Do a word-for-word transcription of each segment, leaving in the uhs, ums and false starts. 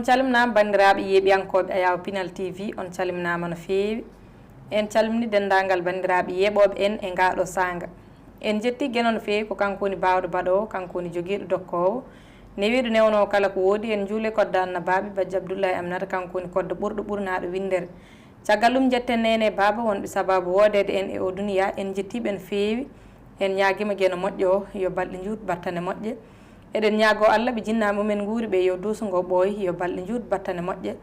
On calminaama banndiraaɓe yeeɓiyankooɓe Ayaawo Pinal T V, on calminaama no feewi. En calmini denndaangal banndiraaɓe yeeɓooɓe en e ngaa ɗoo saanga. En njetti Geno no feewi, ko kanko woni baawɗo baɗoowo, kanko woni jogiiɗo dokkoowo. Newiiɗo newnoowo kala ko woodi, en njuule kodda annabaaɓe, Bajjo Abdullahi Aminata, kanko woni koddo ɓurɗo ɓurnaaɗo winndere. Caggal ɗum, njetten neene e baaba wonɓe sabaabu woodeede en e oo duniyaa, en njettii ɓe no feewi. En ñaagiima Geno moƴƴo o, yo balɗe njuut battane moƴƴe. Eɗen ñaagoo Alla ɓe jinnaa mumen nguuri ɓe, yo duuso ngoo ɓooy, yo balɗe njuut battane moƴƴe.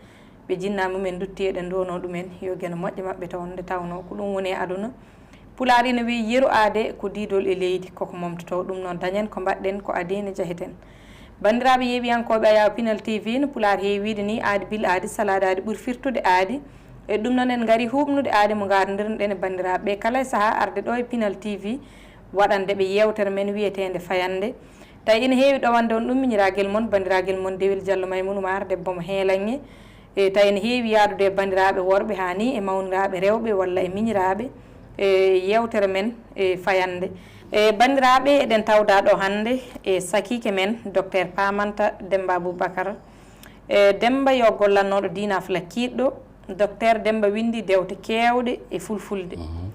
Ɓe jinnaa mumen ndutti, eɗen nduwanoo ɗumen, yo Geno moƴƴo maɓɓe taw nde tawnoo ko ɗum woni e aduna. Pulaar ina wiyi, yeru aade ko diidol e leydi, koko momtotoo. Ɗum noon, dañen ko mbaɗɗen, ko adii ne jaheten. Banndiraaɓe yeeɓiyankooɓe Ayaawo Pinal T V, no Pulaar heewi wiyde nii, aadi bil aadi, salaade aadi ɓuri firtude aadi. E ɗum noon, en ngarii huuɓnude aadi mo ngaarondirnoɗen e banndiraaɓe ɓe kala e sahaa arde ɗoo e Pinal T V, waɗande ɓe yeewtere men wiyeteende Fayannde. Tawi ina heewi ɗowande on ɗum miñiraagel mon, banndiraagal mon Dewel Jallo Maymuuna Umar, debbo mo Heelaŋŋe. E tawi ina heewi yahdude e banndiraaɓe worɓe haa nii e mawniraaɓe rewɓe walla e miñiraaɓe e yeewtere men e Fayannde. E banndiraaɓe, eɗen tawda ɗo hannde e sakiike men, Docteur Paamanta Demmba Abubakar. E Demmba yo gollannooɗo diina Fula kiiɗɗo. Docteur Demmba winndi dewte keewɗe e fulfulde. Mhm.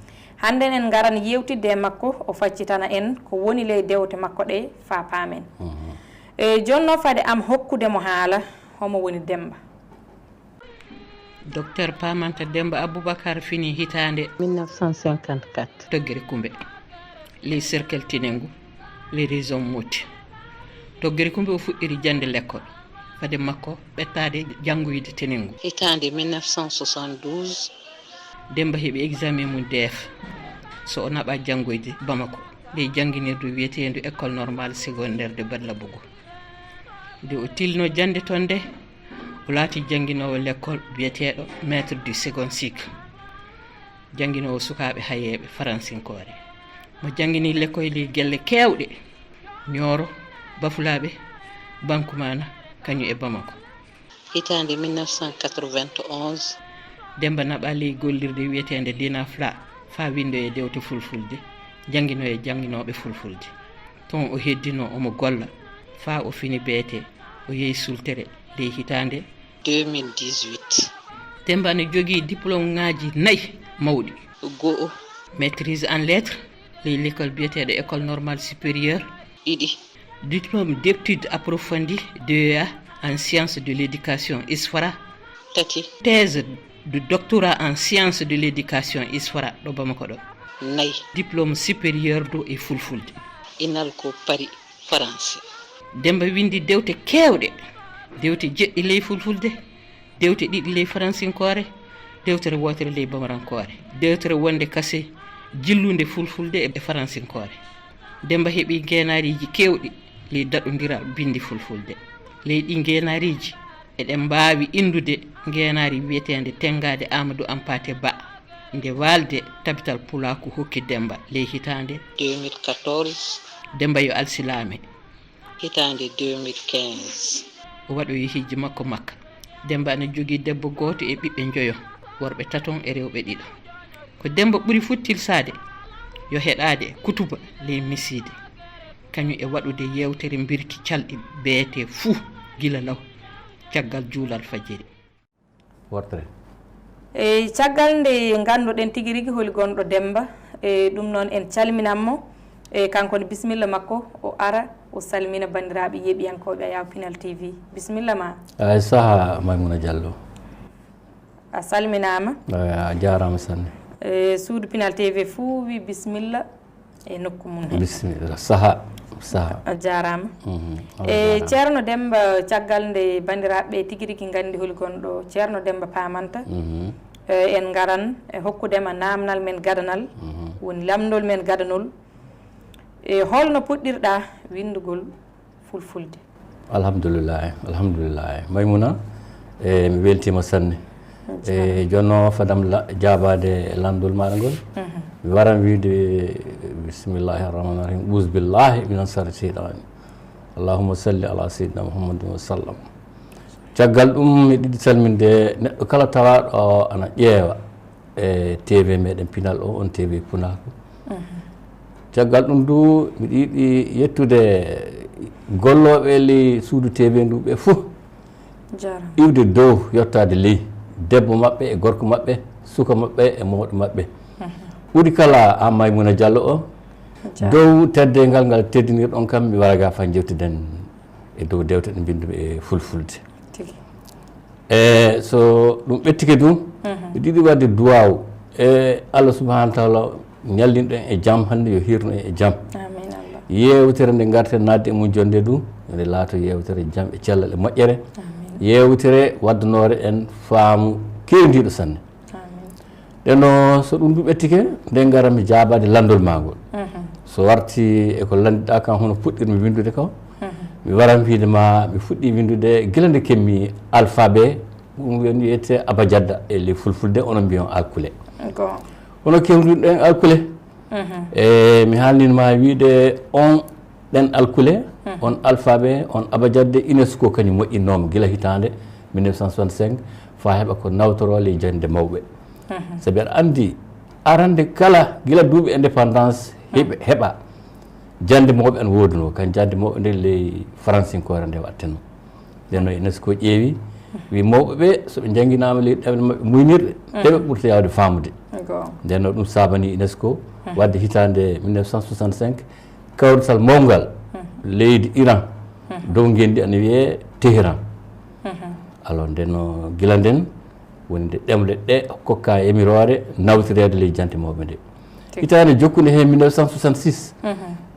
Hannde en ngaran yeewtidde e makko, o faccitana en ko woni ley dewte makko ɗe faa paamen. Mhm. E jooni noon, fade am hokkude mo haala, homo woni Demmba? Docteur Paamanta Demmba Abubakar fini hitaande mille neuf cent cinquante-quatre. Toggere Kumbe, ley cercle Tenengu, ley région Moti. Toggere Kumbe o fuɗɗiri jannde lekkol, fade makko ɓettaade janngoyde Tenengu. Hitaande mille neuf cent soixante-douze. Demmba heɓi examen mum D F, so o naɓa janngoyde Bamako, ley jannginirdu wiyeteendu École Normale Secondaire de Badlabougou. Nde o tilno jannde toon nde, o laati jannginoowo lekkol biyeteeɗo maître du second cycle, jannginoowo sukaaɓe hayeeɓe faransinkoore. Mo janngini lekkol ley gelle keewɗe, Nioro, Bafulaɓe, Bankumana, kañum e Bamako. Hitaande mille neuf cent quatre-vingt-onze. Demmba naɓa ley gollirde wiyeteende Dinafla, faa winndoyee dewte fulfulde, jannginooyee jannginooɓe fulfulde. Toon o heddinoo omo golla faa o fini B T, o yehi sultere ley hitaande deux mille dix-huit. Demmba ne jogii diplômeŋaaji nayi mawɗi. Go'o. Maîtrise en lettres, ley lekkol biyeteeɗo École Normale Supérieure. Ɗiɗi. Diplôme d'études approfondies, D E A, en sciences de l'éducation, ISFRA. Tati. Thèse de doctorat en sciences de l'éducation, ISFRA, ɗo Bamako ɗo. Nayi. Diplôme supérieur dow e fulfulde. INALCO Paris, Faransi. Demmba winndi dewte keewɗe, dewte jeɗɗi ley fulfulde, dewte ɗiɗi ley faransinkoore, dewtere wootere ley bamarankoore, dewtere wonnde kase jillunde fulfulde e faransinkoore. Demmba heɓi ngeenaariiji keewɗi ley daɗondiral binndi fulfulde. Ley ɗii ngeenaariiji, eɗen mbaawi inndude ngeenaari wiyeteende Tenngaade Aamadu Ampaate Ba, nde waalde Tabital Pulaaku hokki Demmba ley hitaande deux mille quatorze. Demmba yo alsilaame. Hitaande deux mille quinze. O waɗoyi hijju makko Makka. Demmba ana jogii debbo gooto e ɓiɓɓe njoyo, worɓe taton e rewɓe ɗiɗo. Ko Demmba ɓuri fuu tilsaade yo heɗaade kutuba ley misiide. Kañum e waɗude yeewtere mbirki calɗi beetee fuu gila law caggal juulal fajiri. Wortere. E caggal nde ngannduɗen tigi rigi holi gonɗo Demmba, e ɗum noon en calminan mo, e kanko ne bisimilla makko, o ara, o salmina banndiraaɓe yeeɓiyankooɓe Ayaawo Pinal T V. Bisimilla ma. Ay saha Maymuna Jallo. A salminaama. Ay, a jaaraama sanne. E suudu Pinal T V fuu wi bisimilla. E nokku mum he. Bisimilla. Saha, saha. A jaaraama. Mhm. E jaaraama. Ceerno Demmba, caggal nde banndiraaɓe tigi rigi nganndi holi gonɗo Ceerno Demmba Paamanta, mhm, e en ngaran e hokkude ma naamnal men gadanal, mhm, woni lamndol men gadanol. E holno puɗɗirɗa winndugol fulfulde? Alhamdulillahi, alhamdulillahi. Maymuna, e, mi weltiima sanne. E, jooni noon, fadam la-, jaabaade e lanndol maaɗa ngol, mhm, mi waran wiide, bismillahi arrahmani arrahim, uusbillahi min sarri seytaani. Allahumma salli ala seydina Muhammadin wa sallam. Caggal ɗum, miɗo yiɗi salminde neɗɗo kala tawaaɗo ana ƴeewa e T V meɗen Pinal o, on T V Pulaaku. Mhm. Caggal ɗum du, miɗo yiɗi yettude gollooɓe ley suudu T V ndu ɓe fof. Iwde dow yottaade ley, debbo maɓɓe e gorko maɓɓe, suka maɓɓe e mawɗo maɓɓe. Ɓuri kala, a Maymuna Jallo o, dow teddeengal ngal teddinirɗon kam, mi wara ga fa njewtiden e dow dewte ɗe mbinndumi e fulfulde. E so ɗum ɓettike du, mi ɗiɗi waɗde duwaaw e Allah subhanahu wa taala, ñallinɗo en e jam hannde, yo hiirnu en e jam. Yeewtere nde ngarten naatde e mum jonnde du, nde laato yeewtere jam e cellal e moƴƴere. Yeewtere waddanoore en faamu kewndiiɗo sanne. Ɗeno so ɗum du ɓettike, nde ngaran mi jaabaade lanndol maa ngol. So warti e ko lanndiɗaa kan, hono puɗɗirmi winndude ko, mi waran wiide ma mi fuɗɗii winndude gila nde kemmi alfabee, ɗum woni wiyetee abajadda e ley fulfulde, onon mbiyon alkule. Hono kewruɗen alkule, e mi haalnin ma wiide on ɗen alkule, on alfabee, on abajadde, UNESCO kañum moƴƴinnooma gila hitaande mille neuf cent soixante-cinq, faa heɓa ko nawtoroo ley jannde mawɓe. Sabi aɗa anndi, arande kala gila duuɓi indépendance heɓa, heɓa jannde mawɓe ana woodunoo, kan jannde mawɓe nde ley faransinkoore nde waɗtenoo. Nden noon UNESCO ƴeewi, wi mawɓe ɓe, so ɓe njannginaama ley ɗemɗe maɓɓe muynirɗe, ɗe ɓe ɓurta yaawde faamude. Nden noon ɗum saabanii UNESCO waɗde hitaande mille neuf cent soixante-cinq, kawrital mawngal leydi Iran, dow ngenndi ana wiyee Téhéran. Alors, nden noon gila nden, woni nde ɗemle ɗe kokkaa yamiroore nawtoreede ley jannde mawɓe nde. Hitaande jokkunde heen mille neuf cent soixante-six,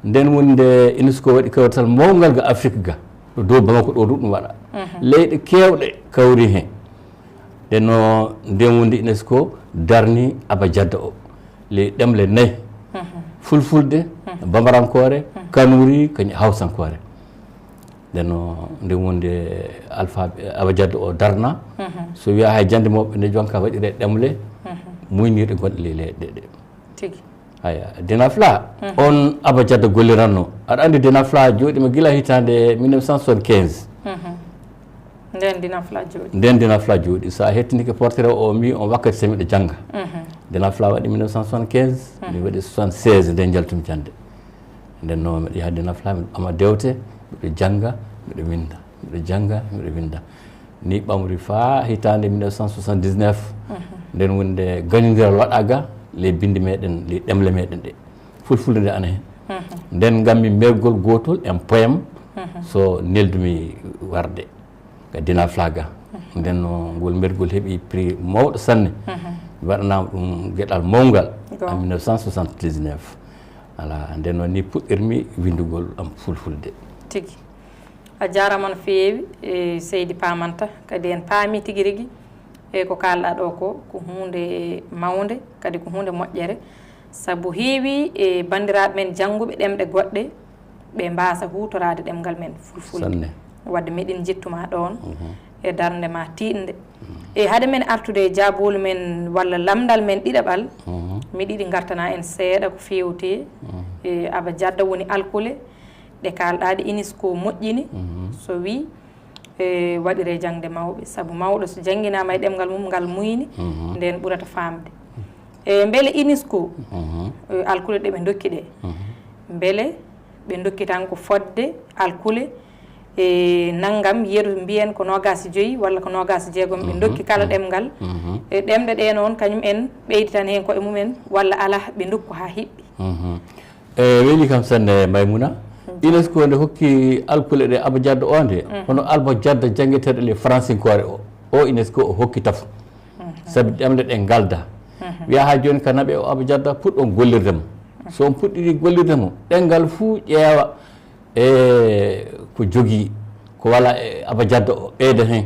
nden woni nde UNESCO waɗi kawrital mawngal ga Afrik ga, ɗo dow Bamako ɗo du ɗum waɗa. Leyɗe keewɗe kawri heen. Nden noon, nden woni nde UNESCO darni abajadda o ley ɗemle nayi, fulfulde, bambarankoore, kanuri, kañum e hawsankoore. Nden noon, nden woni nde alfaaɓe abajadda o darna. So wiyaa hay jannde mawɓe nde jonka waɗiree ɗemle muynirɗe gonɗe ley leyɗe ɗe. Tigi. Haya, Dinafla, on abajadda golliranno. Aɗa anndi Dinafla jooɗiima gila hitaande mille neuf cent soixante-quinze. Nden Dinafla jooɗi. Nden Dinafla jooɗi. So a hettinike portrait o, mi on wakkati so miɗo jannga. Dinafla waɗi mille neuf cent soixante-quinze, mi waɗi soixante-seize nden njaltumi jannde. Nden noon, miɗo yaha Dinafla, miɗo ɓama dewte, miɗo jannga, miɗo winnda, miɗo jannga, miɗo winnda. Ni ɓamri faa hitaande mille neuf cent soixante-dix-neuf, nden woni nde gañondiral waɗaa ga ley binnde meɗen, ley ɗemle meɗen ɗe. Fulfulde nde ana heen. Nden ngammi mergol gootol, un poème, so neldumi warde ga Dinafla ga. Nden no ngol mergol heɓi prix mawɗo sanne. Mi waɗanaama ɗum geɗal mawngal en mille neuf cent soixante-dix-neuf. Alaa, nden noon ni puɗɗirmi winndugol am fulfulde. Tigi. A jaaraama no feewi, e, seydi Paamanta, kadi en paami tigi rigi, e, ko kaalɗaa ɗo ko, ko huunde mawnde, kadi ko huunde moƴƴere, sabu heewi, e, banndiraaɓe men jannguɓe ɗemɗe goɗɗe, ɓe mbaasa huutoraade ɗemngal men fulfulde. Sanne. Wadde meɗen njettu ma ɗoon, mhm, e darnde ma tiiɗnde. Mhm. E hade men artude e jaabuwol men walla lamndal men ɗiɗaɓal, mhm, miɗo yiɗi ngartana en seeɗa ko feewti, mhm, e abajadda woni alkule, ɗe kaalɗaa ɗe UNESCO moƴƴini, mhm, so wii, e, waɗiree jaŋde mawɓe, sabu mawɗo so jannginaama e ɗemngal mum ngal muyni, mhm, nden ɓurata faamde. E, mbele UNESCO, mhm, e, alkule ɗe ɓe ndokki ɗe, mhm, mbele ɓe ndokki tan ko fodde alkule, e, nanngam, yeru mbiyen ko noogaas e joyi walla ko noogaas e jeegom, ɓe, mhm, ndokki kala, mhm, ɗemngal. Mhm. E, ɗemɗe ɗe noon, kañum en ɓeyditan heen koye mumen walla alaa, ɓe ndokku haa hiɓɓi. Mhm. E, weeli kam sanne, Maymuna. Mhm. UNESCO nde hokki alkule ɗe abajadda o nde, mhm, hono abajadda janngeteeɗo le faransinkoore o, o UNESCO o hokki tafu. Mhm. Sabi ɗemɗe ɗe ngalda. Mhm. Wiya haa jooni ka naɓe o abajadda puɗɗon gollirde mo. So on puɗɗiri gollirde mo, ɗemngal fuu ƴeewa e ko jogii, ko walaa e abajadda o, ɓeyda heen.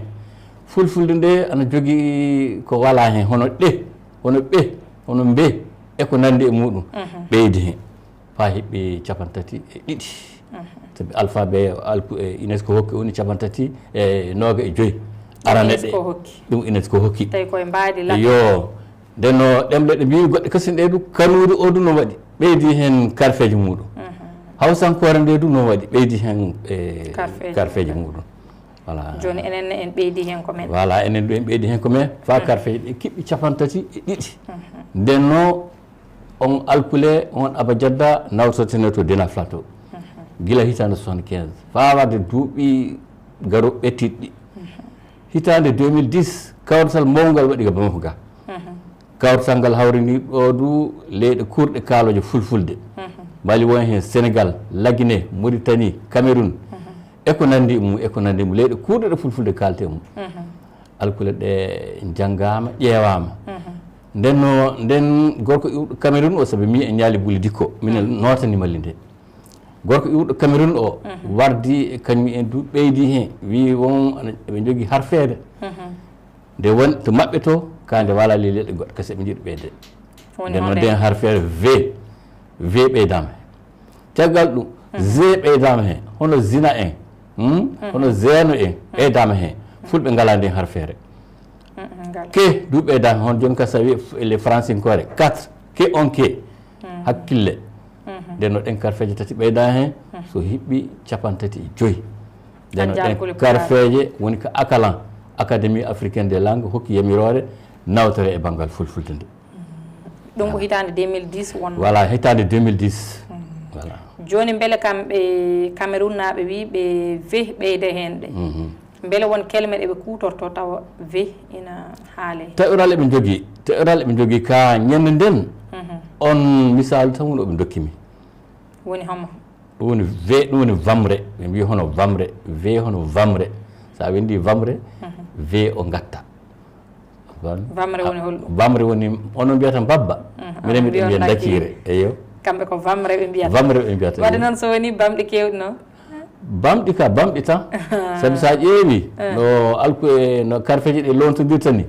Fulfulde nde ana jogii ko walaa heen, hono ɗe, hono ɓe, hono mbe, e ko nanndi e muɗum, mhm, ɓeydi heen. Faa hiɓɓi cappanɗe tati e ɗiɗi. Mhm. Sabi alfabee alku-, e UNESCO hokki woni cappanɗe tati e nooga e joyi. Arane ɗe. UNESCO hokki. Ɗum UNESCO hokki. Tawi koye mbaadi latin. Yo. Nden no ɗemɗe ɗe mbiimi goɗɗe kasin ɗe du, kanuuri o du no waɗi. Ɓeydi heen karfeeji muɗum. Mhm. Hawsankoore nde du no waɗi. Ɓeydi heen, e, karfeeji, karfeeji muɗum. Voilà. Jooni enen ne en ɓeydi heen ko men. Voilà, enen du en ɓeydi heen ko men. Faa, mhm, karfeeji ɗe kiɓɓi cappanɗe tati e ɗiɗi. Mhm. Nden no on alkule, on abajadda nawtortene to Dinafla to. Mhm. Gila hitaande soixante-quinze. Faa warde duuɓi garooɓe ɓettiiɗi. Mhm. Hitaande deux mille dix, kawrital mawngal waɗi ko Bamako ga. Kawrital ngal hawrini ɗo du leyɗe kuurɗe kaalooje fulfulde. Mali won heen, Sénégal, Lagine, Mauritanie, Cameroun, e ko nanndi mum, e ko nanndi mum, leyɗe kuurɗe ɗe fulfulde kaalte mum. Alkule ɗe njanngaama, ƴeewaama. Nden no, nden gorko iwɗo Cameroun o, sabi mi en ñaali Buli Dikko, minen nootani Mali nde. Gorko iwɗo Cameroun o wardi, kañum en du ɓeydi heen, wii won ana, eɓe njogii harfeere. Nde won to maɓɓe to, ka nde wala ley leyɗe goɗɗe, kasi eɓe njiɗi ɓeyde. Woni Nden no honde? Nden harfeere V, V ɓeydaama heen. Caggal ɗum, Z ɓeydaama heen, hono zina en, hmm? Hono zeeno en, ɓeydaama heen. Fulɓe ngalaa nden harfeere. Ngal. Ke du ɓeydaama, hono jooni ka sawi les Fransinkoore, quatre, ke on ke, hakkille. Nden no ɗen karfeeje tati ɓeydaa heen, so hiɓɓi capanɗe tati e joy. Nden no Dañde ɗen alkule pulaar. Karfeeje woni ko akalan, Académie africaine des langues hokki yamiroore nawtere e banngal fulfulde nde. Ɗum ko hitaande deux mille dix wonno. Voilà, hitaande deux mille dix. Voilà. Jooni mbele kamɓe Cameroun naaɓe wii ɓe V ɓeyda heen ɗe. Mbele won kelme ɗe ɓe kuutorto tawa V ina haalee? Tawiral eɓe njogii, tawiral eɓe njogii ka ñande nden. On misaalu tan woni oɓe ndokki mi. Woni homo? Ɗum woni V, ɗum woni vamre. Ɓe mbii hono vamre, V hono vamre. So a winndi vamre, V o ngatta. Vamre woni holɗum? Vamre woni, onon mbiyata mbabba. Minen miɗen mbiya ndakiire. Eyo. Kamɓe ko vamre ɓe mbiyata. Vamre ɓe mbiyata. Wadde noon so woni bamɗi keewɗi noon? Bamɗi ka, bamɗi tan. Sabi so a ƴeewi no alku e no karfeeje ɗe lontondirta ni,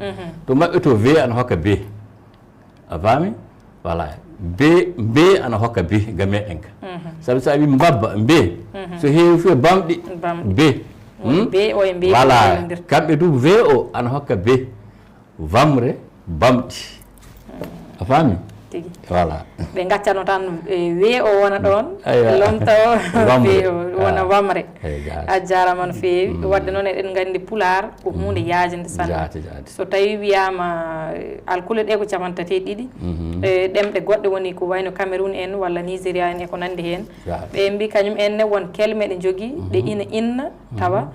to maɓɓe to V ana hokka B. A faami? Voilà. B, B ana hokka B ga meɗen ka. Sabi so a wi mbabba, B, so heewi fof e bamɗi, Bamɗi. B. Woni B o e B Voilà. Kamɓe du V o ana hokka B. Vamre, bamɗi. A faami? Tigi. Voilà. Ɓe ngaccano tan, e, V o wona ɗon, Aywa. Lomta o, Vamre. V o wona Ah. Vamre. Eyi, jaati. A jaaraama no feewi. Wadde noon eɗen nganndi pulaar ko huunde yaajnde sanne. Jaati, jaati. So tawi wiyaama, eh, alkule ɗe ko capanɗe tati e ɗiɗi, eh, ɗemɗe goɗɗe woni ko wayno Cameroun en walla Nigeria en e ko nanndi heen. Jaati. Ɓe mbi kañum en ne won kelme ɗe njogii, ɗe ina inna, tawa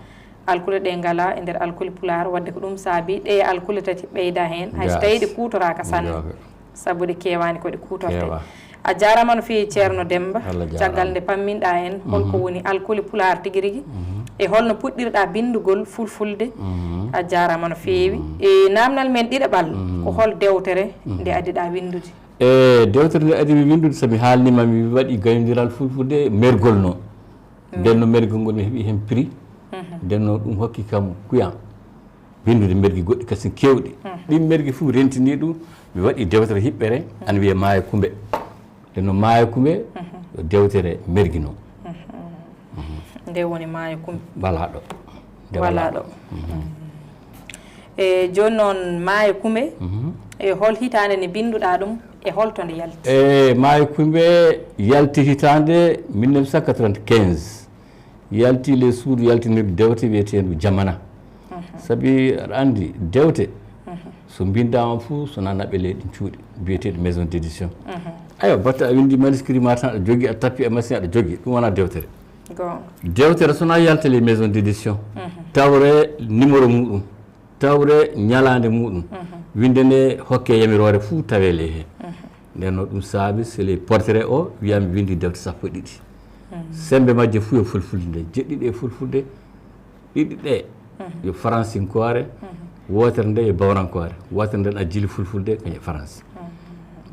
alkule ɗe ngala e nder alkule pulaar, wadde ko ɗum saabi ɗe alkule tati ɓeyda heen, hay so Jaati. Tawi ɗe kuutoraaka sanne. Jaati. Sabu ɗe keewaani ko ɗe kuutortee. Keewa. A jaaraama no feewi, Ceerno Demmba. Allah jaaraama. Caggal nde pamminɗa en, holko woni alkule pulaar tigi rigi? E holno puɗɗirɗa binndugol fulfulde? A jaaraama no feewi. E naamnal men ɗiɗaɓal, ko hol dewtere nde adiɗa winndude? E dewtere nde adi mi winndude, so mi haalniima, mi waɗi gayndiral fulfulde mergol no. Nden no mergol ngol mi heɓi heen prix. Nden no ɗum hokki kam kuyan. Winndude mergi goɗɗi kasin keewɗi. Ɗin mergi fof rentini ɗum, mi waɗi dewtere hiɓɓere, ana wiyee Maayo Kumbe. Nden no Maayo Kumbe, yo dewtere mergi noon. Nde woni Maayo Kumbe? Walaa ɗo. Nde Walaa walaa ɗo. E jooni noon Maayo Kumbe, e hol hitaande nde binnduɗaa ɗum, e holto nde yalti? E Maayo Kumbe yalti hitaande mille neuf cent quatre-vingt-quinze. Yalti les suudu yaltinirɗi dewte wiyeteendu Jamana. Sabi aɗa anndi dewte, so mbinndaama fof, so na naɓe ley ɗin cuuɗi, biyeteeɗi maison d'édition. Aywa, batte a winndi manuscrit ma tan aɗa jogii, a tappi e machine aɗa jogii, ɗum wonaa dewtere. Goonga. Dewtere so na yalta ley maison d'édition, tawre numéro muɗum, tawre ñalaande muɗum, winnde nde hokke yamiroore fof tawe ley heen. Nden no ɗum saabi, so ley portrait o, wiyaa mi winndi dewte sappo e ɗiɗi. Semmbe majje fof yo fulfulde nde, jeɗɗi ɗe fulfulde, ɗiɗi ɗe yo faransinkoore, wootere nde yo bawrankoore, wootere nde a jili fulfulde, kañum e faransi.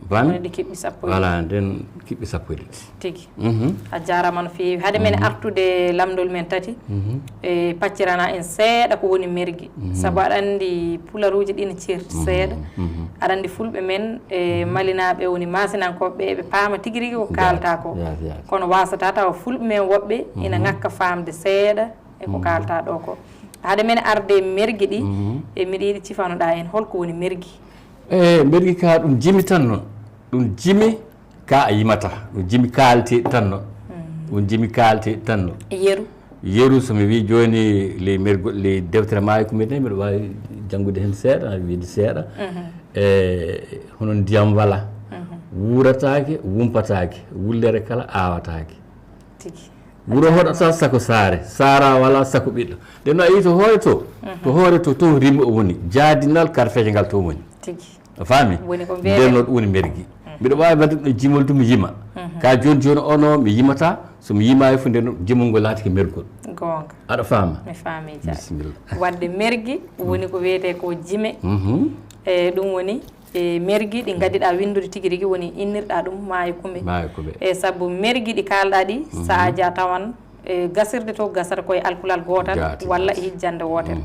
Ban? Wonde kiɓɓi sappo e Voilà, nden kiɓɓi sappo e ɗiɗi. Tigi. A jaaraama no feewi. Hade men artude lamndol men tati, e paccirana en seeɗa ko woni mergi. Sabu aɗa anndi pularuuji ɗi ne ceerti seeɗa. Aɗa anndi fulɓe men, e malinaaɓe woni maasinankooɓe ɓe, ɓe paama tigi rigi ko kaalta ko. Jaati, jaati. Kono waasata tawa fulɓe men woɓɓe ina ŋakka faamde seeɗa e ko kaalta ɗo ko. Hade men arde mergi ɗi, e miɗa yiɗi cifanoɗa en holko woni mergi? E mergi ka ɗum jimi tan noon. Ɗum jimi ka a yimata. Ɗum jimi kaalteeɗi tan noon. Ɗum jimi kaalteeɗi tan noon. E yeru? Yeru, so mi wii jooni ley mergol, ley dewtere Maayo Kumbe nde, miɗo waawi janngude heen seeɗa, wiide seeɗa. E hono ndiyam wala, wuurataake, wumpataake, wullere kala aawataake. Tigi. Wuro hoɗata sako saare, saara wala sako ɓiɗɗo. Nden no a yi to hoore to, to hoore to, to rimi o woni. Jaadinal karfeeje ngal to woni. Tigi. A faami? Woni ko mbiyeten. Nden no ɗum woni mergi. Mbiɗo waawi wadde ɗum jimol ɗum mi yima. Ka jooni jooni o no mi yimata, so mi yimaay fu nden jimol ngol laatike mergol. Goonga. Aɗa faama? Mi faami, Dia. Bisimilla. Wadde mergi woni ko wiyetee ko jime. Mhm. E ɗum woni e mergi ɗi ngaddiɗaa winndude tigi rigi woni innirɗaa ɗum Maayo Kumbe. Maayo Kumbe. E sabu mergi ɗi kaalɗaa ɗi, sahaa a tawan e gasirde to gasata ko e alkulal gootal walla e hijjande wootere.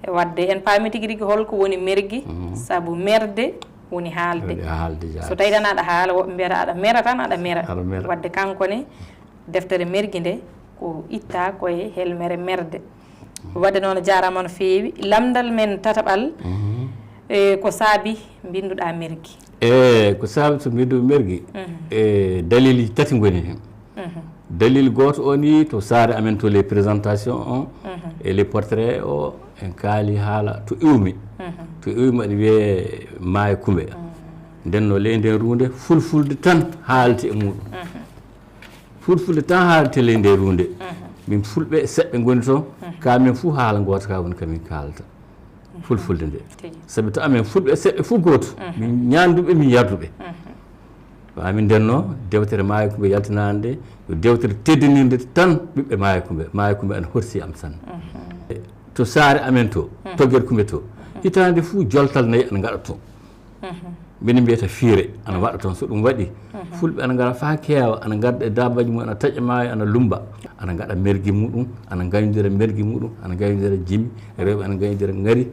E wadde en paami tigi rigi holko woni mergi, sabu merde woni haalde. Woni haalde, jaati. So tawi tan aɗa haala, woɓɓe mbiyata aɗa mera tan, aɗa mera. Aɗa mera. Wadde kanko ne, deftere mergi nde ko itta ko e helmere merde. Wadde noon, jaaraama no feewi. Lamndal men tataɓal, e ko saabi mbinnduɗaa mergi? E ko saabi so mbinndu mergi, e dalilji tati ngoni heen. Dalil gooto o ni to saare amen to les présentations on, e les portraits o, en kaali haala to iwmi. To iwmi aɗa wiyee Maayo Kumbe. Nden no ley nden ruunde fulfulde tan haalti e muuɗum. Fulfulde tan haalti ley nden ruunde. Min fulɓe seɓɓe ngoni toon, ka min fuu haala ngoota ka woni ka min kaalata. Fulfulde nde. Tigi. Sabi to amen fulɓe seɓɓe fuu gooto. Min ñaanduɓe, min yarduɓe. Ko amin ndenno, dewtere Maayo Kumbe yaltinaande nde, ko dewtere teddinirnde tan ɓiɓɓe Maayo Kumbe. Maayo Kumbe ana horsi am sanne. To saare amen to, to Ger Kumbe to. Hitaande fuu joltal nayi ana ngaɗa toon. Mbiɗa mbiyata fiire, ana waɗa toon. So ɗum waɗi, fulɓe ana ngara faa keewa, ana ngadda e daabaaji mum, ana taƴa maayo, ana lumba, ana ngaɗa mergi muɗum, ana ngañodira mergi muɗum, ana ngañodira jimi, rewɓe ana ngañodira ngari.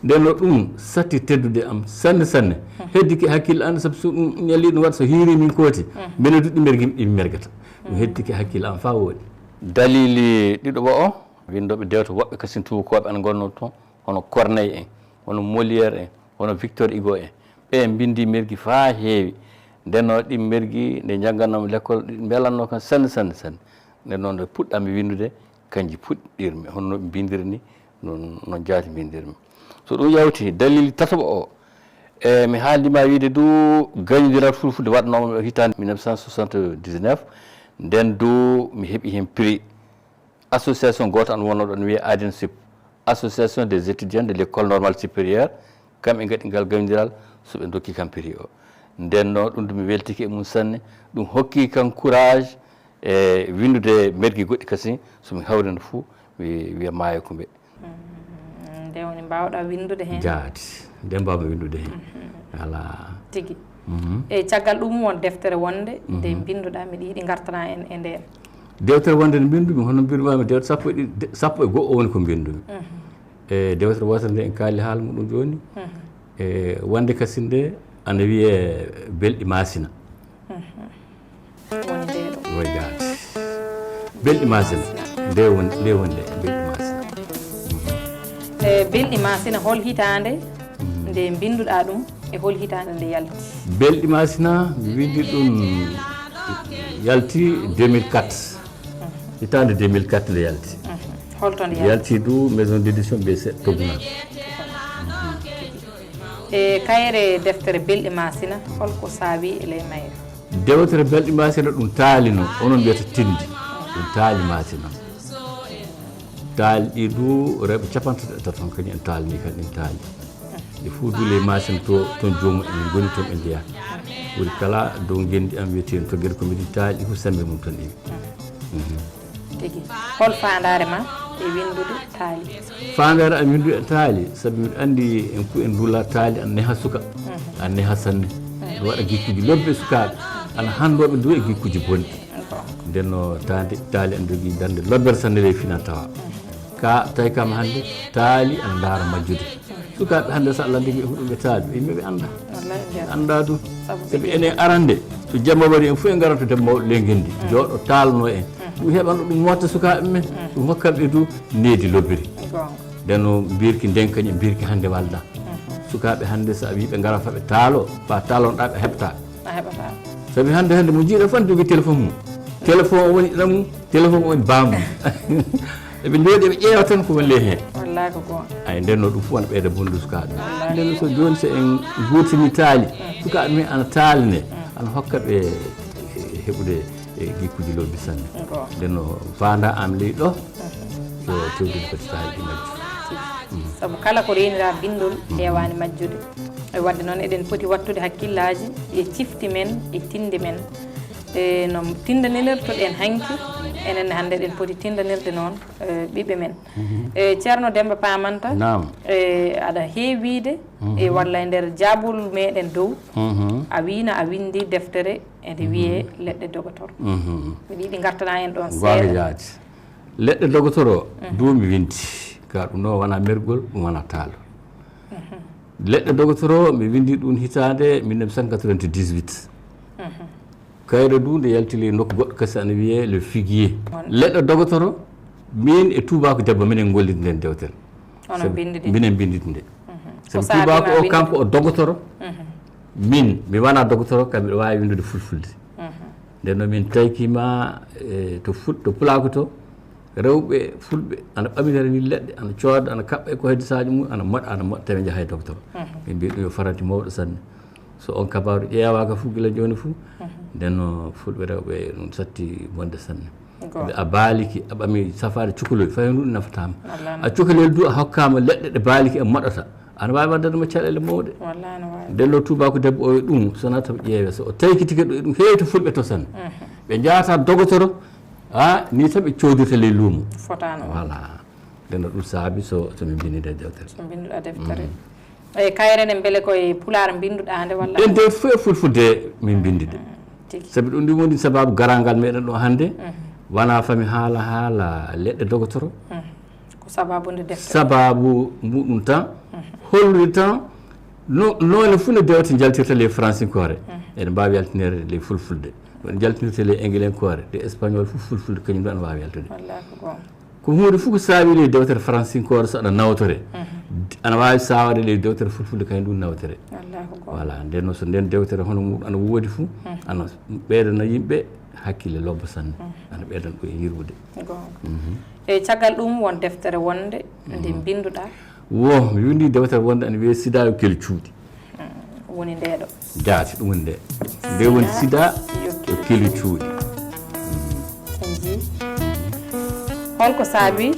Nden no ɗum satti teddude am sanne sanne. Heddike hakkille an, sabu so ɗum ñalli ɗum waɗa so hiiri min kooti, mbele duɗɗi mergi ɗi mergata. Ɗum heddike hakkille am faa wooɗi. Dalili ɗiɗo o, winndooɓe dewte woɓɓe kasin tuubakooɓe ana ngonnoo toon, hono Corneille en, hono Molière en, hono Victor Hugo en. Ɓe mbinndi mergi faa heewi. Nden no ɗi mergi, nde njannganoo mi lekkol, ɗi mbelanno kam sanne, sanne, sanne. Nden noon nde puɗɗaa mi winndude, kanji puɗɗirmi. Hono no ɓe mbinndiri ni, noon, noon jaati mbinndirmi. So ɗum yawti, dalil tataɓo o, e mi haaldi ma wiide du gañondiral fulfulde waɗnooma hitaande mille neuf cent soixante-dix-neuf. Nden du mi heɓi heen prix. Association gooto an wonnoo ɗoon wiyee ADENSUP, Association des étudiants de l'école normale supérieure, kamɓe ngaɗi ngal gañondiral, so ɓe ndokki kam prix o. Nden no ɗum du mi weltike e mum sanne, ɗum hokki kam courage e winndude mergi goɗɗi kasi, so mi hawrino fuu, mi wiya Maayo Kumbe. Mm, nde woni mbaawɗaa winndude heen? Jaati, nde mbaawmi winndude heen. Alaa. Tigi. E caggal ɗum won deftere wonde nde mbinnduɗaa, miɗo yiɗi ngartanaa en e ndeen. Deftere wonde nde mbinndumi, hono mbinndumi dewte sappo e ɗiɗi, de-, sappo e go'o woni ko mbinndumi. E dewtere wootere nde en kaali haala muɗum jooni. E wonde kasin nde ana wiyee Belɗi Maasina. Woni nde ɗo. Woy jaati. Belɗi Maasina. Nde won-, nde wonde Belɗi Maasina. E Belɗi Maasina, hol hitaande nde mbinnduɗaa ɗum e hol hitaande nde yalti? Belɗi Maasina, mi winndi ɗum yalti deux mille quatre. Hitaande deux mille quatre nde yalti. Holto nde yalti? Yalti du maison d'édition B C Togunaaɓe. E kayre deftere Belɗi Maasina, holko saawi e ley mayre? Dewtere Belɗi Maasina ɗum taali no, onon mbiyata tindi. Ɗum taali Maasina. Taali ɗi du rewɓe capanɗe tati on kañum en taalni, kañum en taali. Ɗi fuu du ley Maasina to, toon joomum en ngoni toon ɓe njeyaa. Ɓuri kala dow ngenndi am wiyetee to Gere ko mbiɗi taali ɗi fof semmbe mum toon iwi. Mhm. Tigi. Hol faandaare ma e winndude taali? Faandaare am winndude taali, sabu miɗo anndi en fof en ndula taali ana neha suka, ana neha sanne. Ana waɗa gikkuuji lobbe sukaaɓe, ana handooɓe du e gikkuuji bonɗi. Nden no taali, taali ana jogii darnde lobbere sanne ley finaa tawaa. Ka tawi kam hannde taali ana ndaara majjude. Sukaaɓe hannde so a landike ɓe huɗo ɓe taali, ɓe yimɓe ɓe annda. Wallaay, ɓe annda du. Sabu sabi enen arande, so jamma waɗi en fof en ngarat to debbo mawɗo ley ngenndi. Jooɗo taalno en. Ɗum heɓano ɗum motta sukaaɓe men. Ɗum hokka ɓe du needi lobbiri. Goonga. Nden no mbirki nden kañum mbirki hannde walda. Sukaaɓe hannde so a wii ɓe ngara fa ɓe taalo, fa taalonɗaa ɓe heɓta. A heɓataa. Sabi hannde, hannde mo njiiɗa fof ne jogii téléphone mum. Téléphone o woni ilam mum, téléphone o woni baa mum. Eɓe njooɗi, eɓe ƴeewa tan ko woni ley heen. Wallaay ko goonga. Ay, nden no ɗum fof ana ɓeyda bondu sukaaɓe. Wallaay. Nden so jooni so en nguurtini taali, sukaaɓe men ana taaline, ana hokka ɓe heɓude e gikkuji lobbi sanne. Nden no faanda am ley ɗo, ko tewtude kadi sahaaji majji. Sabu kala ko reenira bindol heewaani majjude. E wadde noon eɗen poti wattude hakkillaaji e cifti men e tinde men, e no tindanirtoɗen hanki. Enen ne hannde eɗen poti tindanirde noon, e, ɓiɓɓe men. E, Ceerno Demmba Paamanta, e, aɗa heewiide e walla e nder jaabol meɗen dow, a wiina a winndi deftere ene wiyee Leɗɗe Dogotoro. Miɗa yiɗi ngartana en ɗoon seeɗa. Leɗɗe Dogotoro, duumi winndi, ka ɗum ɗo wona mergol, ɗum wona taalo. Leɗɗe Dogotoro, mi winndi ɗum hitaande mille neuf cent quatre-vingt-dix-huit. Kayre du nde yalti ley nokku goɗɗo kasi ana wiyee Le Figuier. Leɗɗe Dogotoro, min e tuubaako debbo minen ngollidi nden dewtere. Minen mbindidi nde. Sabu tuubaako o kanko o dogotoro. Min, mi wona dogotoro, kam miɗo waawi winndude fulfulde. Nden noon min tawkiima, e, to ful-, to pulaaku to, rewɓe fulɓe ana ɓamitara ni leɗɗe, ana cooda, ana kaɓɓa e ko heddi saaji mum, ana moɗa, ana moɗa, tawi njaha e dogotoro. Min mbiya ɗum yo faranti mawɗo sanne. So on kabaaru ƴeewaaka fof gila jooni fof, nden no fulɓe rewɓe ɗum satti bonde sanne. Ɓe a baaliki, a ɓami safaade cukaloy, fay ɗum nafataama. A cukalel du a hokkaama leɗɗe ɗe baaliki e moɗata. Ana waawi waddande mo caɗeele mawɗe. Nden no tuubaako debbo o e ɗum, so nata ƴeewe, so o taykitike ɗo e ɗum heewi to fulɓe to sanne. Ɓe njaata dogotoro, a, ni tan ɓe coodirta ley luumo. Fotaano. Voilà. Nden no ɗum saabi so, so min mbindi nde deftere. So mbinduɗa deftere. E kayre nden mbele koye pulaar mbinduɗa nde walla? Ɗen de fof e fulfulde min mbindi ɗe. Tigi. Sabi ɗum ɗum woni sababu garangal meɗen ɗo hannde. Wona fami haala, haala leɗɗe dogotoro. Ko sababu nde deftere. Sababu muɗum tan, hollude tan, no, noone fof no dewte njaltirta ley fransinkoore. Eɗen mbaawi yaltinere ley fulfulde. Ɗo njaltinirta ley engilenkoore, ley espagnol fof fulfulde, kañum ɗo ana waawi yaltude. Wallaahi ko goonga. Ko huunde fof ko saawi ley dewtere fransinkoore so ana nawtore. Ana waawi saawaade ley dewtere fulfulde kañum ɗum nawtere. Wallaahi ko goonga. Voilà, nden noon so nden dewtere hono mum ana woodi fof, ana ɓeydana yimɓe hakkille lobbo sanne. Ana ɓeydana ɗum e yirwude. Goonga. E caggal ɗum won deftere wonde nde mbinduɗa? Wo, mi winndi dewtere wonde ana wiyee Sida yo kelu cuuɗi. Woni nde ɗo. Jaati, ɗum woni nde. Nde woni Sida yo kelu cuuɗi. En njii. Holko saabi,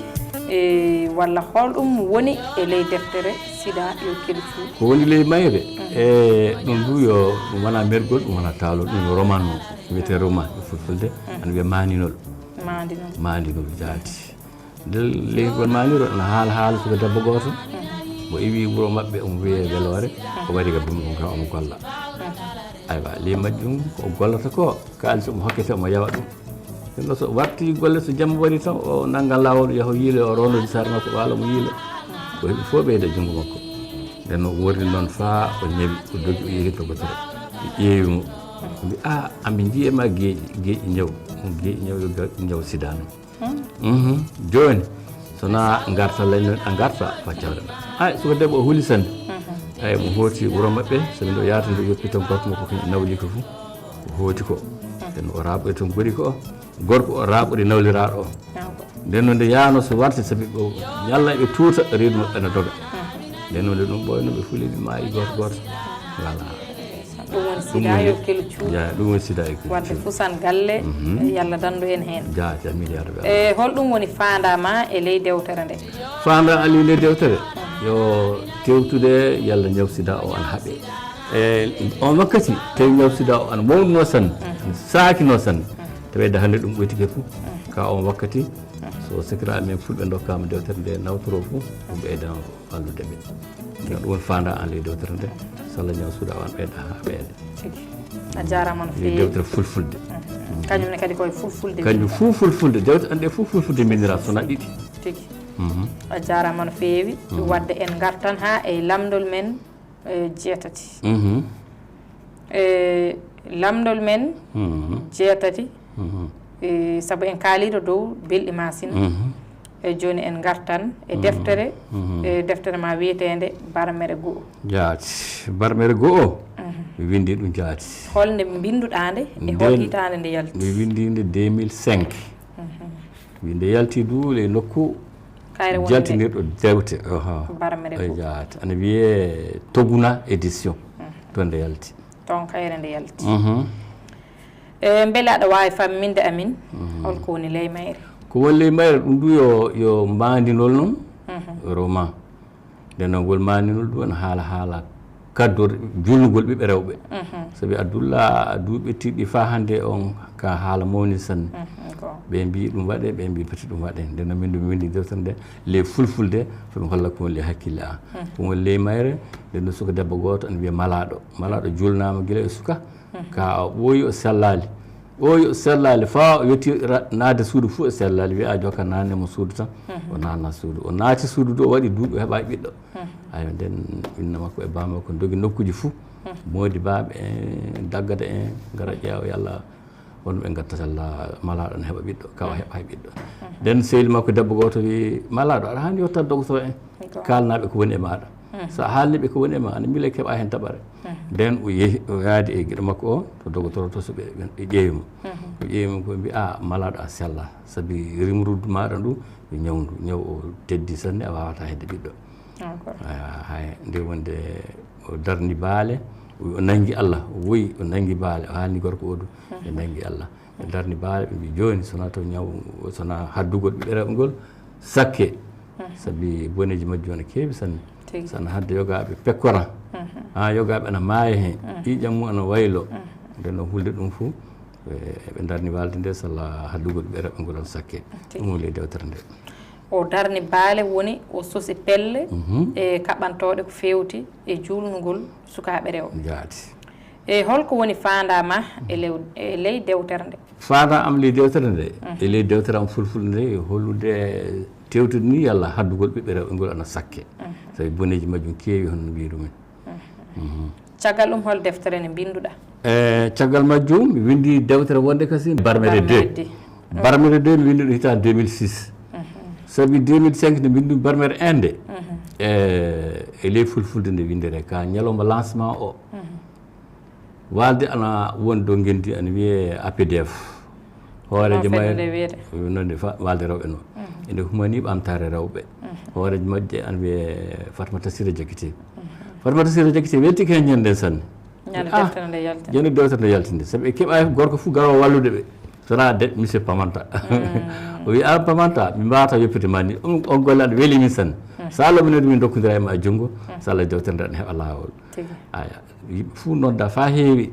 e, walla holɗum woni e ley deftere Sida yo kelu cuuɗi? Ko woni ley mayre? E, ɗum du yo, ɗum wona mergol, ɗum wona taalo, ɗum yo roman o, wiyetee roman e fulfulde, ana wiyee maandinol. Maandinol. Maandinol jaati. Nder leydi maandinol ana haala haala suka debbo gooto. Mo iwi wuro maɓɓe, omo wiyee Weloore, o wari ga bimum ka omo golla. Aywa, ley majjum ko o gollata ko, kaalis omo hokkete, omo yawa ɗum. Nden so warti golle, so jamma wari tan, o nannga laawol, yaha o yiiloya, o roondodi saare makko, waalo omo yiiloya. Ko heɓi fof ɓeyda junngo makko. Nden o worri noon faa o ñawi, o dogi, o yehi to gotoro. Ɓe ƴeewi mo. Ɓe mbi, "Ah, amɓe njiyee ma geeƴi, geeƴi ñaw, geeƴi ñaw yo ga-, ñaw sida noon." Mhm. Jooni, so na ngarta lañ noon, a ngarta faccawre. Ay, suka debbo o huli sanne. Ay, mo hooti wuro maɓɓe, so min o yaata nde yoppi tan gorko makko kañum nawli ko fof. O hooti ko. Nden o raaɓoyi toon gori ko o. Gorko o raaɓori nawliraaɗo o. Nden noon nde yaano so warti, sabi o ñalla ɓe tuuta, reedu maɓɓe ene doga. Nden noon nde ɗum ɓooyno ɓe fuli ɓe maayi gooto gooto. Voilà. Ɗum woni sida yo kelu cuuɗi. Ya, ɗum woni sida yo kelu cuuɗi. Wadde fusan galle, yalla dandu en heen. Ja, ja, min ya rabbi. E holɗum woni faandaa ma e ley dewtere nde? Faandaa am e ley nde dewtere? Yo tewtude yalla ñaw sida o ana haɓe. E on wakkati, tawi ñaw sida o ana mawnuno sanne, ana saakino sanne. Tawi de hannde ɗum ɓoytike fof. Ka on wakkati, so sekira amen fulɓe ndokkaama dewtere nde nawtoro fof, ɗum ɓeydan wallude ɓe. Ngam ɗum woni faandaa am ley dewtere nde, so Allah ñaw suuɗa o ana ɓeyda haa ɓeyda. Tigi. A jaaraama no feewi. Dewtere fulfulde. Kañum ne kadi koye fulfulde. Kañum fof fulfulde, dewte an ɗe fof fulfulde mbindiraa, so na ɗiɗi. Tigi. A jaaraama no feewi. Wadde en ngartan haa e lamndol men, e, jeetati. E, lamndol men jeetati. E, sabu en kaaliiɗo dow belɗi ma sina. E, jooni en ngartan e deftere, e, deftere ma wiyeteende Barmere Go'o. Jaati, Barmere Go'o, mi winndi ɗum jaati. Holnde mbinnduɗaa nde e hol hitaande nde yalti? Mi winndi nde deux mille cinq. Wi nde yalti du ley nokku jaltinirɗo dewte. Barmere Go'o. Jaati. Ana wiyee Toguna Édition. Toon nde yalti. Toon kayre nde yalti. E mbele aɗa waawi famminde amin holko woni ley mayre? Ko woni ley mayre ɗum du yo yo mbaandinol noon. Roman. Nden noon ngol maandinol ɗum ene haala haala kaddor julnugol ɓiɓɓe rewɓe. Sabi Abdulla duuɓi tiɗɗi faa hannde on ka haala mawni sanne. Ɓe mbii ɗum waɗe, ɓe mbii pati ɗum waɗe. Nden noon min ɗum windi deftere nde ley fulfulde. Fo mi holla ko woni ley hakkille an. Ko woni ley mayre. Nden noon suka debbo gooto ene wiya malaaɗo malaaɗo julnaama gila e suka. Ka o ɓooyi o sellaali. Ɓooyi o sellaali faa o yetti naatde suudu fuu o sellaali wiya a jokka naatne mo suudu tan. O naatna suudu o naati suudu du o waɗi duuɓi o heɓaaki ɓiɗɗo. Ayo nden inna makko e baa makko ndogi nokkuuji fuu. Moodi baaɓe en daggada en ngara ƴeewa yalla won ɓe ngatta salla malaaɗo ne heɓa ɓiɗɗo ka o heɓa hay ɓiɗɗo. Nden sehil makko debbo gooto wi malaaɗo aɗa haani yottat dogotoro en kaalnaaɓe ko woni e maaɗa. So a haalni ɓe ko woni e ma ana mbile keɓa heen daɓare. Nden o yehi o yaadi e giɗo makko o to dogotoro to so ɓe ɓe ƴeewi mo. O ƴeewi mo ko mbi a malaaɗo a sella sabi rimrudu maaɗa ndu ko ñawndu ñaw o teddi sanne a waawata hedde ɓiɗɗo. Hay nde wonde o darni baale o nanngi Allah o woyi o nanngi baale o haalni gorko o du ɓe nanngi Allah. Ɓe darni baale ɓe mbi jooni sona to ñaw sona haddugol ɓiɓɓe rewɓe ngol sakke. Sabi boneeji majjum ene keewi sanne. Sana hadde yogaaɓe pekkora haa yogaaɓe ana maaya heen ƴiiƴam mum ana waylo. Nden noon hulde ɗum fof eɓe darni waalde nde salla haddugol ɓe raɓɓingol on sakke. Ɗum woni ley dewtere nde. O darni baale woni o sosi pelle e kaɓantooɗe ko feewti e juulnugol sukaaɓe rewɓe. Jaati. E holko woni faandaa ma e lew e ley dewtere nde? Faandaa am ley dewtere nde e ley dewtere am fulfulde nde e hollude tewtude ni yalla haddugol ɓiɓɓe rewɓe ngol ana sakke. Sabi boneeji majjum keewi hono no mbiirumin. Caggal ɗum hol deftere nde mbinnduɗaa? E caggal majjum mi winndi dewtere wonde kasi barmere deux. Barmere deux mi winndi ɗum hitaande deux mille six. Sabi deux mille cinq nde mbinndumi barmere un nde e e ley fulfulde nde winndere ka ñalawma lancement o. Waalde ana woni ɗo ngenndi ana wiyee A P D F. Hooreejo mayre nonde waalde rewɓe noon ende humanii ɓamtaare rewɓe. Hooreejo majje ana wiyee Fatmata Sira Jakite. Fatmata Sira Jakite weltike heen ñande nden sanne. Ñande dewtere nde yaltinde sabi e keɓa gorko fof garowo wallude ɓe. Sona de monsieur Pamanta. O wi an Pamanta mi mbawata yoppirde ma ni on golle aɗa weeli min sanne. Sa lominoɗo min dokkondira e ma junngo. Salla dewtere nde aɗa heɓa laawol. Aya yimɓe fof nodda fa heewi.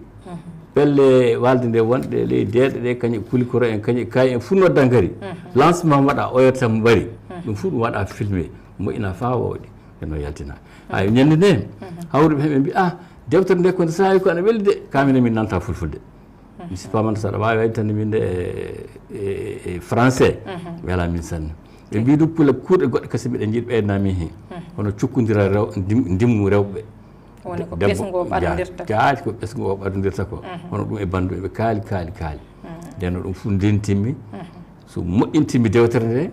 Pelle walde nde wonɗe ley deeɗe ɗe kañe kulikoro en kañe kay en fof nodda ngari. Lancement waɗa oyota mbari. Ɗum fof ɗum waɗa filmé moƴƴina fa wooɗi. Eno yaltina ay ñande nde hawruɓe heɓe mbi a dewtere nde kone sahawi ko ana weli de kamine min nanta fulfulde. Mi sippa man saɗa wawi waɗitande min de e français. Wela min sanne. Ɓe mbi ɗum pula kuuɗe goɗɗe kasi mbiɗa jiiɗi ɓeydana min hen. Hono cukkodira rew ndimmu rewɓe. Woni ko ɓesngu o ɓadondirta jaati ko ɓesngu o ɓadondirta ko. Hono ɗum e bandu eɓe kaali kaali kaali. Nden no ɗum fof ndentimmi. So moƴƴintinmi dewtere nde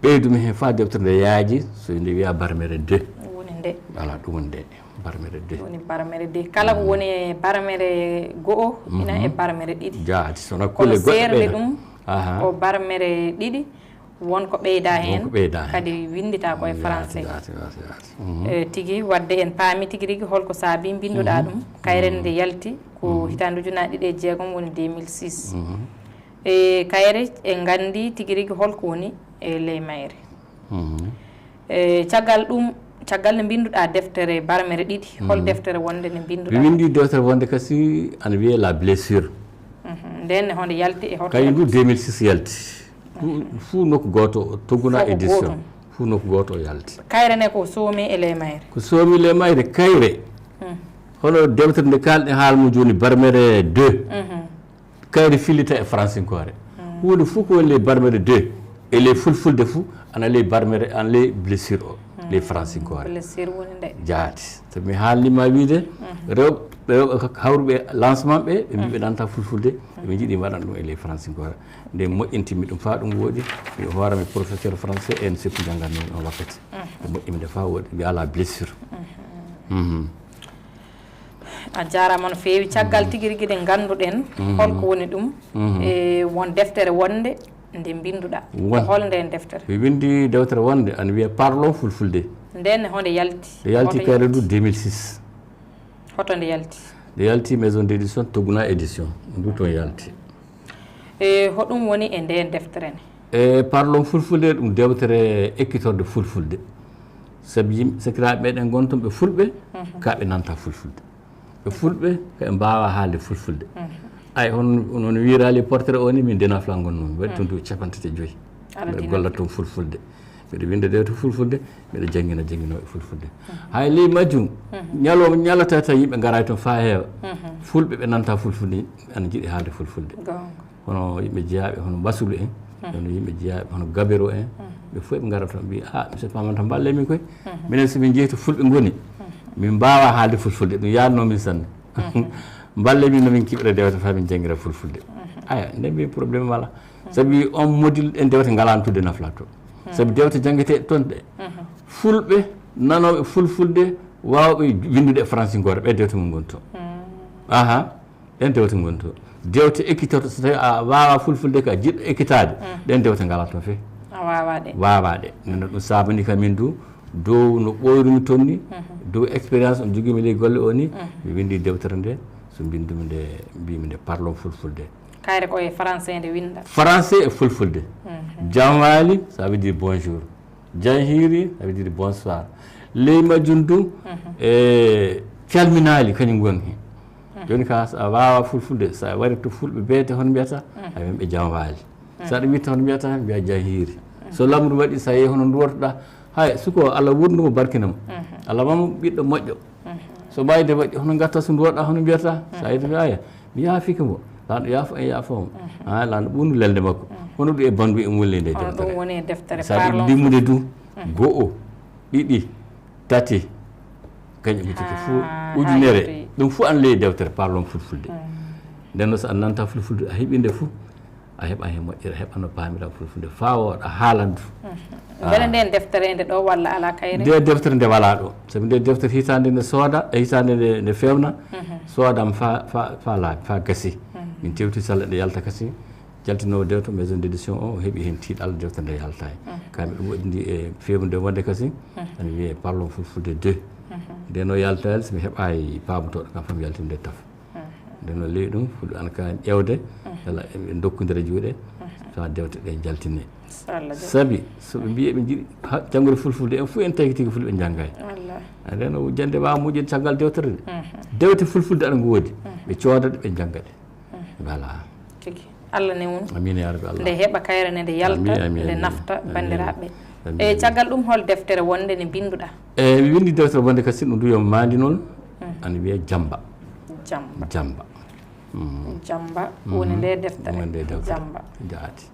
ɓeydumi heen faa dewtere nde yaaji so nde wiyaa barmere deux. Woni nde. Voilà ɗum woni nde barmere deux. Woni barmere deux kala ko woni e barmere go'o ina e barmere ɗiɗi. Jaati so na kono kulle goɗɗe seerde ɓeyda. Ɗum ko barmere ɗiɗi won ko ɓeyda heen. Won ko ɓeyda heen kadi winndita ko e français. Jaati jaati jaati. E tigi wadde en paami tigi rigi holko saabi mbinnduɗaa ɗum kayre nde yalti ko hitaande ujunaaji ɗiɗi e jeegom woni deux mille six. E kayre en nganndi tigi rigi holko woni e ley mayre. E caggal ɗum caggal nde mbinnduɗaa deftere barmere ɗiɗi hol deftere wonde nde mbinnduɗaa? Mi winndi deftere wonde kasi ana wiyee la blessure. Nden ne honde yalti e hoto kañum du deux mille six yalti. Fuu nokku gooto togguna édition. Fuu nokku gooto o yalti. Kayre ne ko soomi e ley mayre? Ko soomi ley mayre kayre. Hono dewtere nde kaalɗen haala mum jooni barmere deux. Kayre fillita e fransinkoore. Huunde fof ko woni ley barmere deux e ley fulfulde fof ana ley barmere ana ley blessure o ley fransinkoore. Blessure woni nde jaati. So mi haalnima wiide rewɓe rewɓe hawruɓe lancement ɓe ɓe mbi ɓe nanta fulfulde. Ɓe jiiɗi mbaɗan ɗum e ley fransinkoore. Nde moƴƴintinmi ɗum faa ɗum wooɗi mi hoorami professeur français e n seppu jannganmi on wakkati. Ɓe moƴƴimi nde faa wooɗi mbi ala blessure. A jaaraama no feewi caggal tigi rigi nde ngannduɗen holko woni ɗum. E won deftere wonde nde mbinnduɗaa? Won. Hol nden deftere? Mi winndi dewtere wonde ana wiyee parlon fulfulde. Nden ne honde yalti? Nde yalti kayre du deux mille six. Hoto nde yalti? Nde yalti maison d'édition togguna édition ndu toon yalti. E hoɗum woni e ndeen deftere ne? E parlon fulfulde, ɗum dewtere ekkitorde fulfulde. Sabi yimɓe sakiraaɓe meɗen ngon toon ɓe fulɓe, ka ɓe nanta fulfulde. Ɓe fulɓe, ka ɓe mbaawa haalde fulfulde. Ay, hono, hono no wiiraali portrait o ni, min Denafla ngon noon, waɗi toon duuɓi capanɗe tati e joyi. Mbeɗa golla toon fulfulde. Mbeɗa winnda dewte fulfulde, mbeɗa janngina jannginooɓe fulfulde. Hay ley majjum, ñalawma ñalata tawi yimɓe ngaraani toon faa heewa. Fulɓe ɓe nanta fulfulde, ana njiɗi haalde fulfulde. Hono yimɓe jeyaaɓe, hono Basulu en, hono yimɓe jeyaaɓe, hono Gabero en, ɓe fof ɓe ngara toon, mbiya, "Ah, monsieur Pamanta, mballe min koy. Minen so min njehi to fulɓe ngoni, min mbaawa haalde fulfulde, ɗum yaadnoo min sanne. Mballe min no min keɓira dewte faa min janngira fulfulde." Aya, nden mbiyen problème alaa. Sabi on module ɗen dewte ngalaano to Denafla to. Sabi dewte janngeteeɗe toon ɗe, fulɓe nanooɓe fulfulde, waawɓe winndude e faransinkoore, ɓe dewte mum ngoni toon. Aha, ɗen dewte ngoni toon. Dewte ekkitorɗe, so tawi a waawaa fulfulde ka jiɗɗo ekkitaade, ɗen dewte ngalaa toon fey. A waawaa ɗe. Waawaa ɗe. Nden noon ɗum saabanii ka min du, dow no ɓooyrumi toon ni, dow expérience on jogiimi ley golle o ni, mi winndi dewtere nde, so mbinndumi nde, mbiimi nde parlon fulfulde. Kayre ko e français nde winnda. Français e fulfulde. Janwaali, ça veut dire bonjour. Janhiiri, ça veut dire bonsoir. Ley majjum du, e calminaali kañum ngoni heen. Jooni ka, so a waawaa fulfulde, so a warii to fulɓe beete, hono mbiyata? Ay, ɓe janwaali. So aɗa witta, hono mbiyata? Mbiya janhiiri. So lamru waɗi, so a yehi, hono nduwortoɗaa? Hay, suko, Allah wuurnu mo, barkina mo. Allah waɗu mo ɓiɗɗo moƴƴo. So ɓayde waɗi, hono ngatta, so nduworɗaa, hono mbiyata? So a yehi to, aya, mi yaafike mo. Laamɗo yaafo en, yaafo mo. Ha, laamɗo ɓuurnu lelde makko. Hono ɗum e bandu e mulle nde. Hono deftere ɗum woni e deftere. So aɗa parlon limmude du, go'o, ɗiɗi, tati, kañum ɓe tati fof, haa, haa ujunere, yettoyi. Ɗum fof ana ley dewtere parlon fulfulde. Nden noon, so a nanta fulfulde, a heɓi nde fof, a heɓa heen moƴƴere, a heɓa no paamira fulfulde faa wooɗa, haalandu. Mbele nden deftere nde ɗo walla alaa kayre? Nde deftere nde walaa ɗo. Sabi nde deftere hitaande nde sooda, e hitaande nde, nde feewna, soodam faa, faa, faa laaɓi, faa gasi. Min tewti salla nde yalta kasi, jaltinoowo dewte maison d'édition o, o heɓi heen tiiɗal, dewte nde yaltaay. Ka miɗo waɗndi e feewnude wonde kasi, ana wiyee parlon fulfulde deux. Nde no yaltaali, so mi heɓaay paamotooɗo kam, fam yaltinde taf. Nde no ley ɗum, fulɓe ana ka ƴeewde, yalla en dokkondira juuɗe, faa dewte ɗe jaltine. Sabi, so ɓe mbiyi eɓe njiɗi ha-, janngude fulfulde, en fof en tawki tigi fulɓe njanngaay. Wallaahi. Nden no jannde waawa moƴƴude caggal dewtere nde. Dewte fulfulde ana ngoodi. Ɓe cooda ɗe, ɓe njannga ɗe. Voilà. Tigi. Allah newnu. Amiin yaa rabbi Allah. Nde heɓa kayre nde, nde yalta, amiin, amiin, nde nafta banndiraaɓe. Amiin. E caggal ɗum, hol deftere wonde nde mbinnduɗaa? E mi winndi deftere wonde kasi ɗum du yo maandinol, ana wiyee Jamba. Jamba. Jamba. Jamba woni nde deftere. Woni nde deftere. Jamba. Jaati.